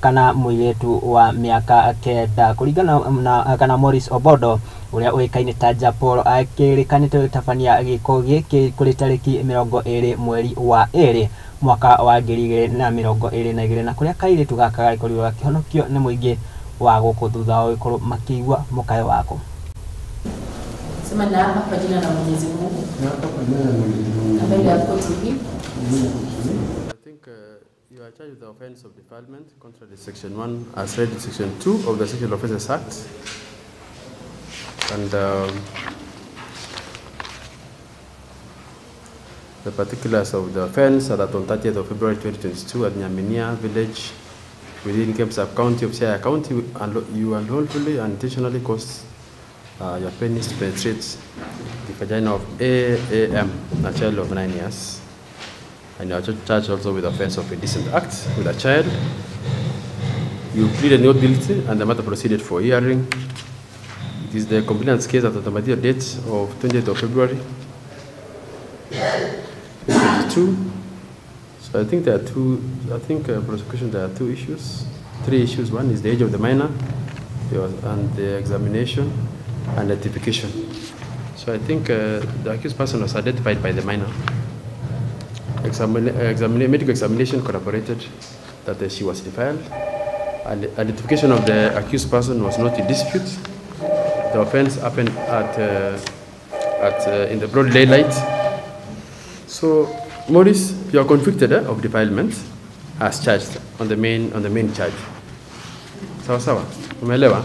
kana mũirĩtu wa mĩaka 9 kũringana na kana Morris Obodo ũrĩa ũĩkaine ta Japol akĩrĩkanĩte gũtabania gĩko gĩkĩ kũrĩ tarĩki 20 mweri wa 2 mwaka wa 2022 na kũrĩa kairĩtu gaka gagĩkorirwo gakĩhonokio nĩ mũingĩ wa gũkũ thutha wa gũkorwo makĩigua mũkayo wako. Sema naapa kwa jina la Mwenyezi Mungu. Naapa kwa jina la Mwenyezi Mungu. Na mbele ya koti hii. I think you are charged with the offense of defilement contrary to section 1 as read in section 2 of the Sexual Offences Act. And the particulars of the offense are that on 30th of February 2022 at Nyaminia village within Kemp sub-county of Siaya County, you unlawfully and intentionally caused your penis to penetrate the vagina of AAM, a child of 9 years. And you are charged also with the offense of indecent act with a child. You pleaded not guilty and the matter proceeded for hearing. It is the complainant's case at the material date of 20th of February 2022. So I think there are two, I think prosecution, there are two issues, three issues. One is the age of the minor and the examination and identification. So I think the accused person was identified by the minor. Medical examination corroborated that she was defiled. And identification of the accused person was not in dispute. The offense happened in the broad daylight. So, Maurice, you are convicted of defilement as charged on the main charge. Sawa sawa, umeelewa?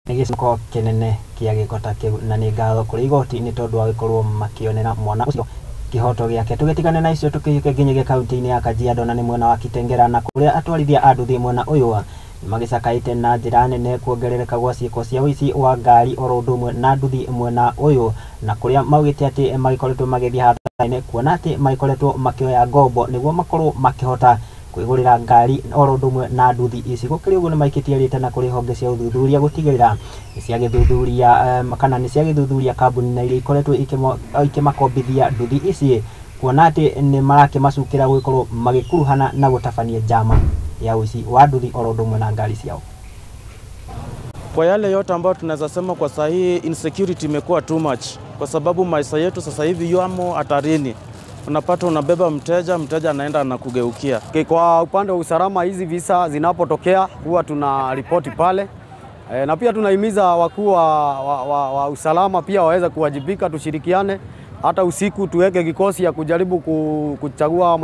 Nĩ gĩciko kĩnene kĩa gĩko ta kĩu na nĩ ngatho kũrĩ igoti nĩ tondũ wa gũkorwo makĩonera mwana ũcio kĩhoto gĩake. Tũgĩtigane na icio tũkĩhiũke nginyagia kaunti-inĩ ya Kajiado na nĩ mwena wa Kitengela na kũrĩa atwarithia a nduthi mwena ũyũ nĩmagĩcakaĩte na njĩra nene kuongerereka gwa ciĩko cia ũici wa ngari oro ũndũ ũmwe na nduthi mwena ũyũ na kũrĩa maugĩte atĩ magĩkoretwo magĩthiĩ hathara nene kuona atĩ magĩkoretwo makĩoya ngombo nĩguo makorwo makĩhota kwĩgũrĩra ngari oro ũndũ ũmwe na nduthi ici. Gũkĩrĩ ũguo nĩmaikĩtie rĩtana kũrĩ honge cia ũthuthuria gũtigĩrĩra nĩciagĩthuthuria kana nĩciagĩthuthuria kambuni na iria ikoretwo ikĩmakombithia nduthi ici kuona atĩ nĩmarakĩmacukĩra gũgĩkorwo magĩkuruhana na gũtabania njama ya ũici wa nduthi oro ũndũ ũmwe na ngari ciao. Kwa yale yote ambayo tunaweza sema kwa saa hii insecurity imekuwa too much, kwa sababu maisha yetu sasa hivi yamo hatarini. Unapata unabeba mteja, mteja anaenda anakugeukia. Kwa upande wa usalama, hizi visa zinapotokea huwa tuna ripoti pale. Na pia tunahimiza wakuu wa usalama pia waweze kuwajibika, tushirikiane hata usiku tuweke kikosi ya kujaribu kuchagua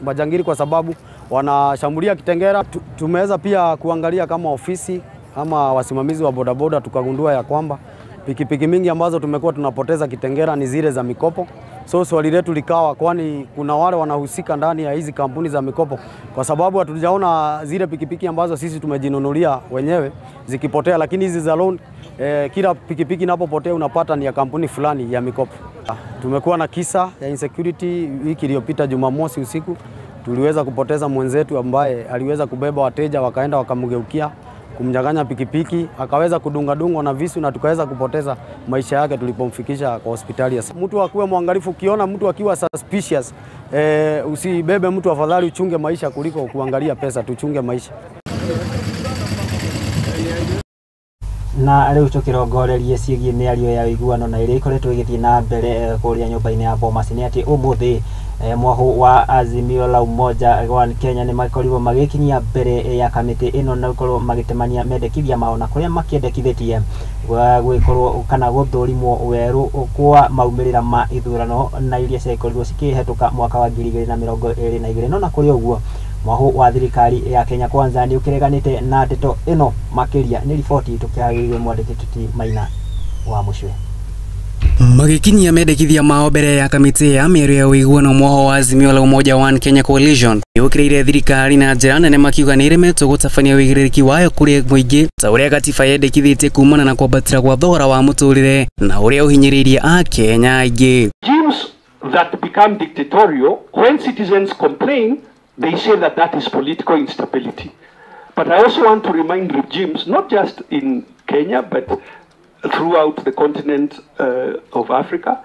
majangili kwa sababu wanashambulia Kitengela. Tumeweza pia kuangalia kama ofisi ama wasimamizi wa bodaboda, tukagundua ya kwamba pikipiki mingi ambazo tumekuwa tunapoteza Kitengela ni zile za mikopo. So swali letu likawa, kwani kuna wale wanahusika ndani ya hizi kampuni za mikopo? Kwa sababu hatujaona zile pikipiki ambazo sisi tumejinunulia wenyewe zikipotea, lakini hizi za loan kila pikipiki inapopotea unapata ni ya kampuni fulani ya mikopo. Tumekuwa na kisa ya insecurity wiki iliyopita Jumamosi usiku, tuliweza kupoteza mwenzetu ambaye aliweza kubeba wateja wakaenda wakamgeukia kumnyang'anya pikipiki, akaweza kudunga na visu na tukaweza kupoteza maisha yake tulipomfikisha kwa hospitali. Mtu akuwe mwangalifu, ukiona mtu akiwa suspicious, usibebe mtu, afadhali uchunge maisha kuliko kuangalia pesa, tuchunge maisha. Na rĩu tũkĩrongorerie ciĩgiĩ mĩario ya ũiguano na ĩrĩa ĩkoretwo ĩgĩthiĩ na mbere kũrĩa nyũmba-inĩ ya Bomas nĩ atĩ ũmũthĩ mwahu wa Azimio la Umoja wa Kenya nĩ makorirwo magĩkinyia mbere ya kamĩtĩ ĩno na gũkorwo magĩtemania mendekithia mao na kũrĩa makĩendekithĩtie gwĩkorwo kana gũthũrimwo werũ kwa maumĩrĩra ma ithurano na iria ciakorirwo cikĩhetũka mwaka wa 2022. No na kũrĩ ũguo mwahu wa thirikari ya Kenya Kwanza nĩ ũkĩreganĩte na ndeto ĩno makĩria. Nĩ riboti tũkĩharĩrĩirio mwandĩki Tuti Maina wa Mũcwe. Magĩkinyia mendekithia mao mbere ya kamĩtĩ ya mĩario ya ũiguano mwaho wa Azimio la Umoja One Kenya Coalition yũkĩrĩire thirikari na njĩra nene makiuga nĩ ĩremetwo gũtabania ũigĩrĩrĩki wayo kũrĩ mũingĩ ta ũrĩa gatiba yendekithĩtie kumana na kwambatĩra gwa thogora wa mũtũrĩre na ũrĩa ũhinyĩrĩirie Akenya aingĩ. Regimes that become dictatorial, when citizens complain, they say that that is political instability. But I also want to remind regimes, not just in Kenya, but throughout the continent of Africa,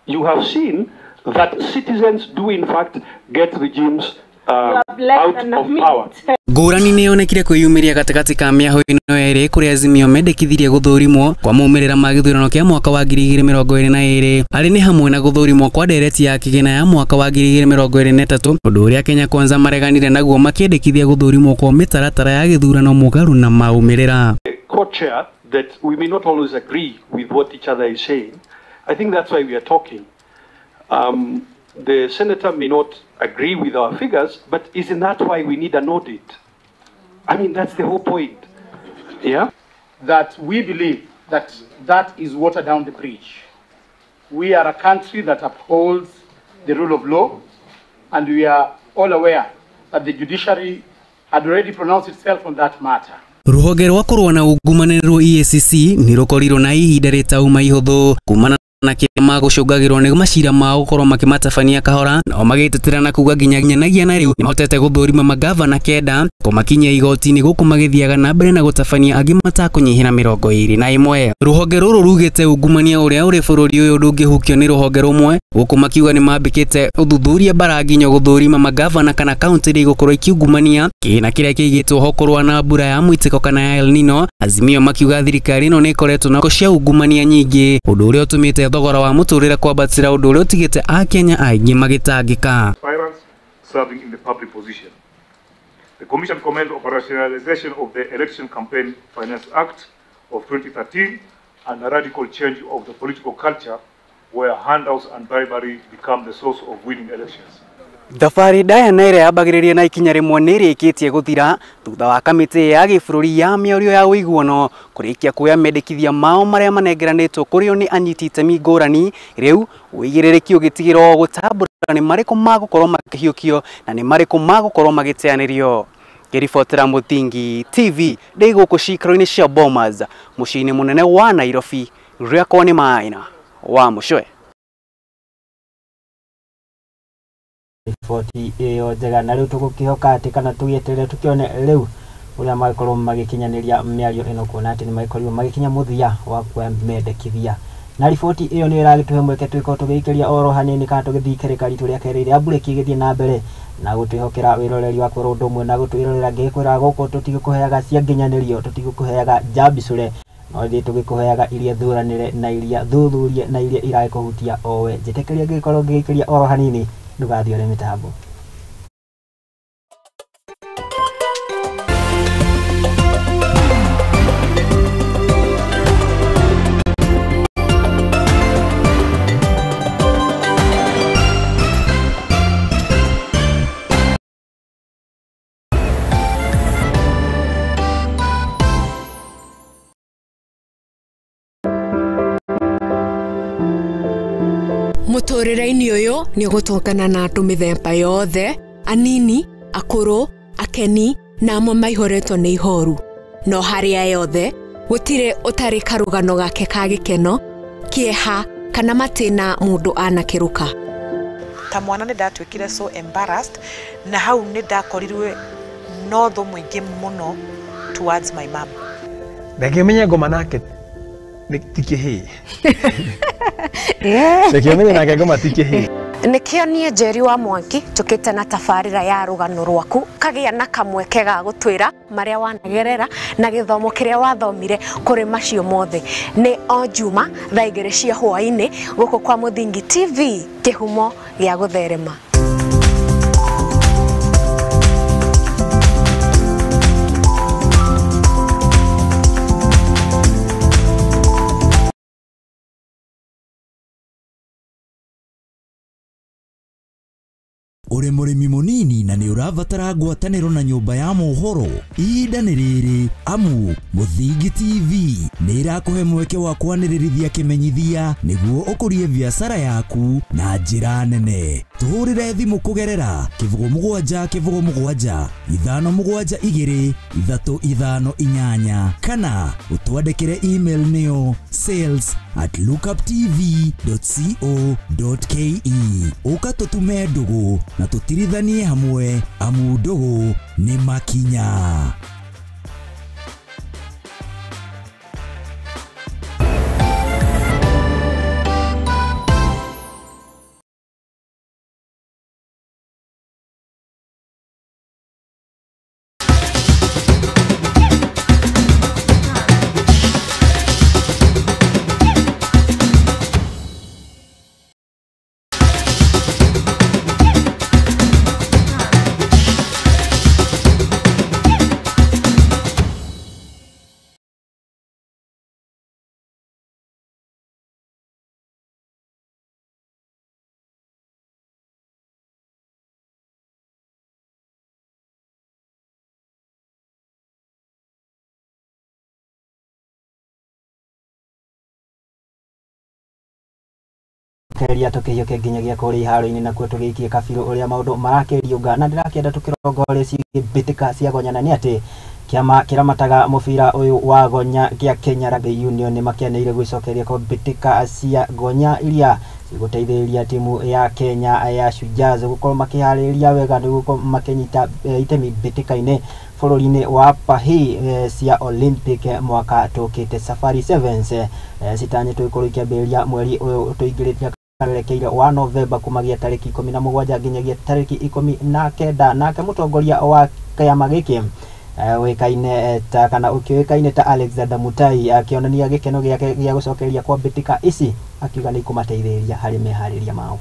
you have seen that citizens do in fact get regimes out of power. Ngũrani nĩ yonekire kwĩyumĩria gatagatĩ ka mĩaho ĩno yerĩ kũrĩa Azimio mendekithirie gũthũrimwo kwa maumĩrĩra ma gĩthurano kĩa mwaka wa 2022 arĩ nĩ hamwe na gũthũrimwo kwa ndereti ya kĩgĩna ya mwaka wa 2023, ũndũ ũrĩa Kenya Kwanza mareganire naguo makĩendekithia gũthũrimwo kwa mĩtaratara ya gĩthurano mũgarũ na maumĩrĩra. Co-chair that we may not always agree with what each other is saying. I think that's why we are talking. The senator may not agree with our figures, but isn't that why we need an audit? I mean, that's the whole point. Yeah? That we believe that that is water down the bridge. We are a country that upholds the rule of law, and we are all aware that the judiciary had already pronounced itself on that matter. Ruhonge rwa kũrũa na ungumania EACC nĩ rũkorirwo na ihinda rĩtauma ihũthũ kumana na kĩrĩa magũcũngagĩrwo nĩ macira mao gũkorwo makĩmatabania kahora nao magĩtetera na kuga nginyanagia na rĩu nĩmahotete gũthũrima magavana 9 kũmakinyia igoti-inĩ gũkũ magĩthiaga na mbere na gũtabania angĩ matakũnyihĩra 21. Rũhonge rũrũ rugĩte ungumania ũrĩa ũrĩ bũrũri ũyũ ndũngĩhukio nĩ rũhonge rũmwe gũkũ makiuga nĩmambĩkĩte ũthuthuria bara nginyo gũthũrima magavana kana kaunti iria igũkorwo ikiungumania kĩgĩna kĩrĩa kĩigĩtwo ho kũrũa na mbura ya mũitĩko kana ya El Nino. Azimio makiuga thirikari ĩno nĩ ĩkoretwo na cia ungumania nyingĩ ũndũ ũrĩa ũtũmĩte thogora wa mũtũrĩre kwambatĩra ũndũ ũrĩa ũtigĩte akenya aingĩ magĩtangĩka. Serving in the public position. The Commission commends operationalization of the Election Campaign Finance Act of 2013 and a radical change of the political culture where handouts and bribery become the source of winning elections. Thabarĩ ndaya na ĩrĩa yambagĩrĩria na ikinya rĩmwe nĩ ĩrĩkĩtie gũthira thutha wa kamĩtĩ ya gĩbũrũri ya mĩario ya ũiguano kũrĩkia kuoya mendekithia mao marĩa manengeranĩtwo kũrĩo nĩ anyiti itemi ngũrani. Rĩu ũigĩrĩrĩki ũgĩtigĩrwo gũtambũra nĩ marĩkũ magũkorwo makĩhiũkio na nĩ marĩkũ magũkorwo magĩteanĩrio. Ngĩribotera Mũthingi TV ndĩ gũkũ cikaro-inĩ cia Bomas mũciĩ-inĩ mũnene wa Nairobi, rĩakwa nĩ Maina wa Mũcwe. Riboti ĩyo njega na rĩu tũgũkĩhoka atĩ kana tũgĩeterere tũkĩone rĩu ũrĩa magĩkorwo magĩkinyanĩria mĩario ĩno kuona atĩ nĩmagĩkorirwo magĩkinya mũthia wa kuoya mendekithia. Na riboti ĩyo nĩyo ĩragĩtũhe mweke twĩkorwo tũgĩikĩria oro hanini kana tũgĩthiĩ ikereka ritũ rĩa kerĩ rĩa mburĩki ĩgĩthiĩ na mbere na gũtwĩhokera wĩroreri waku oro ũndũ ũmwe na gũtwĩrorera ngĩkwĩra gũkũ tũtigũkũheaga cia nginyanĩrio, tũtigũkũheaga njambicũre, no ithuĩ tũgĩkũheaga iria thuranĩre na iria thuthurie na iria iragĩkũhutia owe. Njĩtĩkĩria ngĩkorwo ngĩgĩikĩria oro hanini ndũgathiore mĩtambo. Mũtũrĩre-inĩ ũyũ nĩ ũgũtũngana na andũ mĩthemba yothe, anini, akũrũ, akeni na amwe maihũrĩtwo nĩ ihoru. No harĩa yothe, gũtirĩ ũtarĩ karũgano gake ka gĩkeno, kĩeha kana matĩna mũndũ anakĩrũka. Ta mwana nĩ ndatuĩkire so embarrassed na hau nĩ ndakorirwe no thũ mũingĩ mũno towards my mom. Ndangĩmenya ngoma nake ti kĩhĩĩ. Ndangĩmenya nake ngoma ti kĩhĩĩ. Nĩkĩo niĩ Njeri wa Mwangi tũkĩte na tabarĩra ya rũgano rwaku kagĩa na kamweke ga gũtwĩra marĩa wanagerera na gĩthomo kĩrĩa wathomire kũrĩ macio mothe. Nĩ o Juma thaa 2 cia hwaĩ-inĩ gũkũ kwa Mũthingi TV, kĩhumo gĩa gũtherema. Uri mũrĩmi mũnini na nĩ ũrabatara ngwatanĩro na nyũmba ya mohoro, ihinda nĩ rĩrĩ amu Mũthingi TV nĩ ĩrakũhe mweke wa kwanĩrĩrithia kĩmenyithia nĩguo ũkũrie biacara yaku na njĩra nene. Tũhũrĩre thimũ kũgerera 07 07 5 7 2 3 5 8 kana ũtwandĩkĩre email nĩyo sales@lookuptv.co.ke. Ũka tũtume ndũgũ na tũtirithanie hamwe amu ndũgũ nĩ makinya. Keria tukihiũke nginyagia kũrĩa iharo-inĩ nakuo tũgĩikie kabirũ ũrĩa maũndũ marakĩriũnga na ndĩrakĩenda tũkĩrongorerie mbĩtĩka cia Gonya, na nĩ atĩ kĩama kĩramataga mũbira ũyũ wa Gonya gĩa Kenya Rugby Union nĩmakĩanĩrĩire gwĩcokeria kwa mbĩtĩka cia Gonya iria cigũteithĩrĩria timu ya Kenya ya Shujaa gũkorwo makĩharĩrĩria wega nĩguo gũkorwo makĩnyita itemi mbĩtĩka-inĩ bũrũri-inĩ wa Paris cia Olympic mwaka tũkĩte. Safari Sevens citanyĩtwo ikorwo ikĩambĩrĩria mweri ũyũ tũingĩrĩte karekeire wa Novemba kumagia tarĩki 17 nginyagia tarĩki 19. Nake mũtongoria wa kĩama gĩkĩ ũĩkaine ta kana ũkĩũĩkaine ta Alexander Mutai akĩonania gĩkeno gĩake gĩa gũcokereria kwa mbĩtĩka ici, akiuga nĩ ikũmateithĩrĩria harĩ meharĩria mao.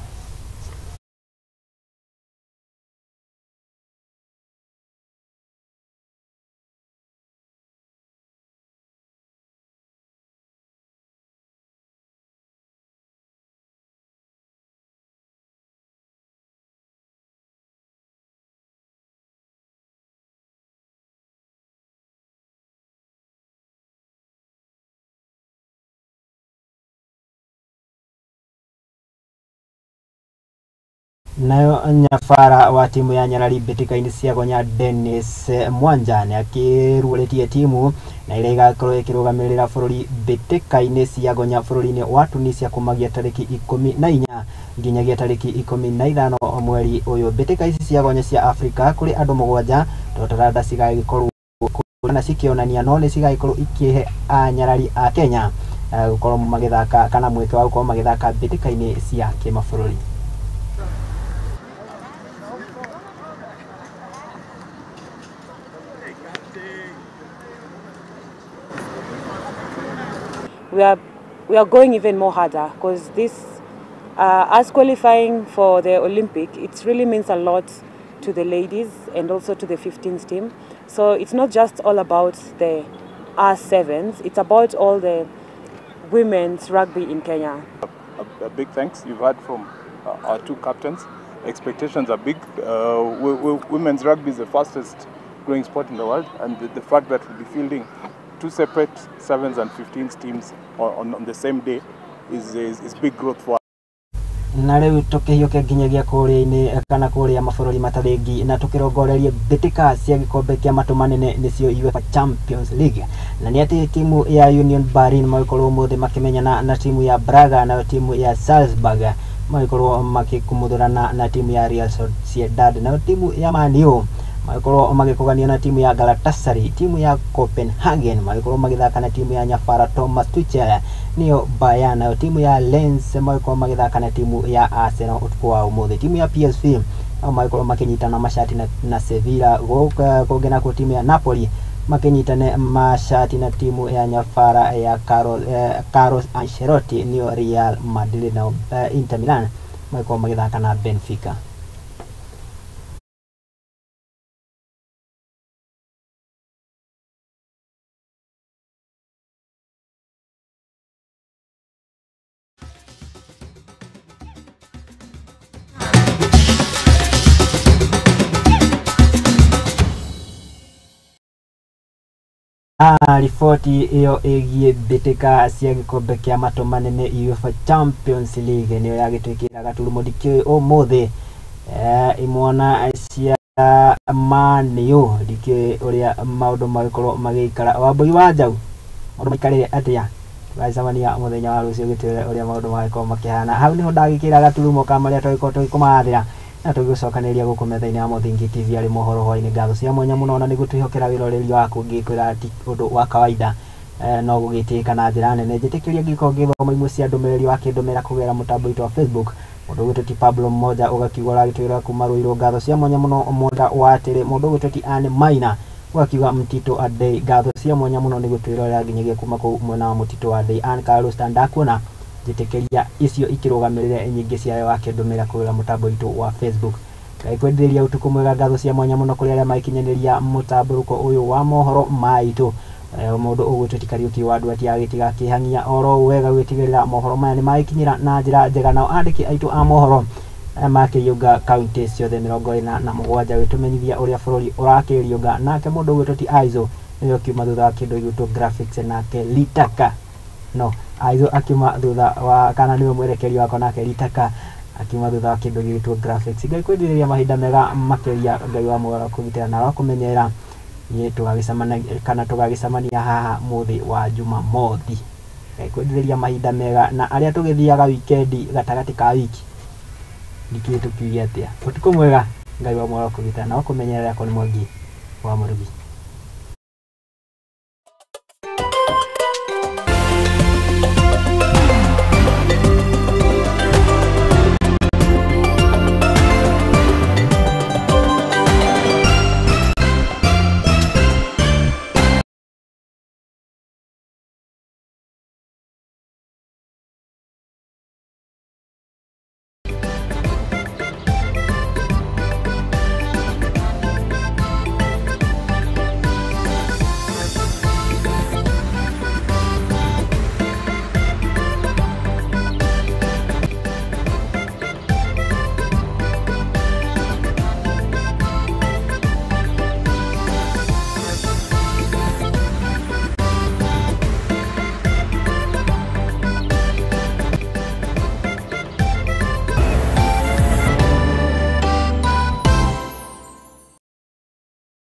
Nayo nyabara wa timu ya Nyarari mbĩtĩka-inĩ cia Gonya Dennis Mwanja nĩ akĩruarĩtie timu na ĩrĩa ĩgakorwo ĩkĩrũgamĩrĩra bũrũri mbĩtĩka-inĩ cia Gonya bũrũri-inĩ wa Tunisia kumagia tarĩki 14 nginyagia tarĩki 15 mweri ũyũ. Mbĩtĩka ici cia Gonya cia Afrika kũrĩ andũ 7 to taranda cigagĩkorwo na cikĩonania no nĩ cigagĩkorwo ikĩhe anyarari a Kenya gũkorwo magĩthaka kana mweke wa gũkorwo magĩthaka mbĩtĩka-inĩ cia kĩmabũrũri. We are going even more harder because this, us qualifying for the Olympic, it really means a lot to the ladies and also to the 15s team. So it's not just all about the R7s, it's about all the women's rugby in Kenya. A big thanks you've had from our two captains. Expectations are big. Women's rugby is the fastest growing sport in the world, and the fact that we'll be fielding two separate 7s and 15s teams on the same day is big growth for us. Na rĩu tũkĩhiũke nginyagia kũrĩa-inĩ kana kũrĩa mabũrũri matarĩngi na tũkĩrongorerie mbĩtĩka cia gĩkombe kĩa matũ manene nĩcio UEFA Champions League, na nĩ atĩ timu ya Union Berlin magĩkorwo ũmũthĩ makĩmenyana na timu ya Braga, nayo timu ya Salzburg magĩkorwo makĩkumuthũrana na timu ya Real Sociedad, nayo timu ya Man U magĩkorwo magĩkũgania na timu ya Galatasaray, timu ya Copenhagen magĩkorwo magĩthaka na timu ya Nyabara Thomas Tuchel niyo Bayern, nayo timu ya Lens magĩkorwo magĩthaka na timu ya Arsenal ũtukũ wa ũmũthĩ. Timu ya PSV nao magĩkorwo makĩnyitana macati na Sevilla, kũngĩ nakuo timu ya Napoli makĩnyitane macati na timu ya Nyabara ya Carlos Ancelotti niyo Real Madrid, na Inter Milan magĩkorwo magĩthaka na Benfica. Riboti ĩyo ĩgiĩ mbĩtĩka cia gĩkombe kĩa matũ manene UEFA Champions League nĩyo yagĩtwĩkĩra gaturumo ndikĩũĩ ũmũthĩ imwana cia Man U ndikĩũĩ ũrĩa maũndũ magĩkorwo magĩikara. Wambui wa Njaũ, maũndũ maikarĩre atĩa? Tũgacemania mũthenya wa rũciũ gĩtwĩre ũrĩa maũndũ magĩkorwo makĩhana. Hau nĩho ndagĩkĩra gaturumo ka marĩa twagĩkorwo tũgĩkũmathĩra na tũgĩgũcokanĩrĩria gũkũ metha-inĩ ya Mũthingi TV arĩ mohoro hwaĩ-inĩ. Ngatho cia mwanya mũno na nĩgũtwĩhokera wĩroreri waku, ngĩkwĩra ti ũndũ wa kawaida no gũgĩtĩka na njĩra nene. Njĩtĩkĩria ngĩkorwo ngĩthoma imwe cia ndũmĩrĩri wakĩndũmĩra kũgerera mũtambo witũ wa Facebook. Mũndũ ũgwĩtwo ti Pablo mmoja ũgakiuga ũragĩtwĩra kuma Ruiru, ngatho cia mwanya mũno mwenda wa atĩrĩ. Mũndũ ũgwĩtwo ti Anne Maina ũgakiuga Mtito Adei, ngatho cia mwanya mũno nĩ gũtwĩrorera nginyagia kuma kũu mwena wa Mũtitũ wa Dei. Anne Carlos ndakuona, njĩtĩkĩria icio ikĩrũgamĩrĩre nyingĩ ciayo wakĩndũmĩra kũgerera mũtambo witũ wa Facebook. Ngai kwendithĩria ũtukũ mwega. Ngatho cia mwanya mũno kũrĩ arĩa magĩkinyanĩria mũtambũrũko ũyũ wa mohoro maitũ. Mũndũ ũgwĩtwo ti Kariũki wa Nduati agĩtiga akĩhang'ia oro wega gwĩtigĩrĩra mohoro maya nĩ magĩkinyĩra na njĩra njega. Nao andĩki aitũ a mohoro makĩriũnga kaunti ciothe 47 gwĩtũmenyithia ũrĩa bũrũri ũrakĩriũnga. Nake mũndũ ũgwĩtwo ti Aizo nĩwe ũkiuma thutha wa kĩndũ gĩgwĩtwo graphics, nake Litaka No Aizo akiuma thutha wa kana niwe mwerekeri wakwa, nake Ritaka akiuma thutha wa kĩndũ gĩgĩtwo graphics. Ngai kwendithĩria mahinda mega makĩria, Ngai wa muoyo kũgitĩra na wa kũmenyerera. Niĩ tũgagĩcemania kana tũgagĩcemania haha mũthĩ wa Jumamothi. Ngai kwendithĩria mahinda mega, na arĩa tũgĩthiaga wikendi gatagatĩ ka wiki, ndikĩũĩ tũkiuge atĩa. Ũtukũ mwega, Ngai wa muoyo kũgitĩra na wa kũmenyerera. Yakwa nĩ Mwangi wa Mũrugi.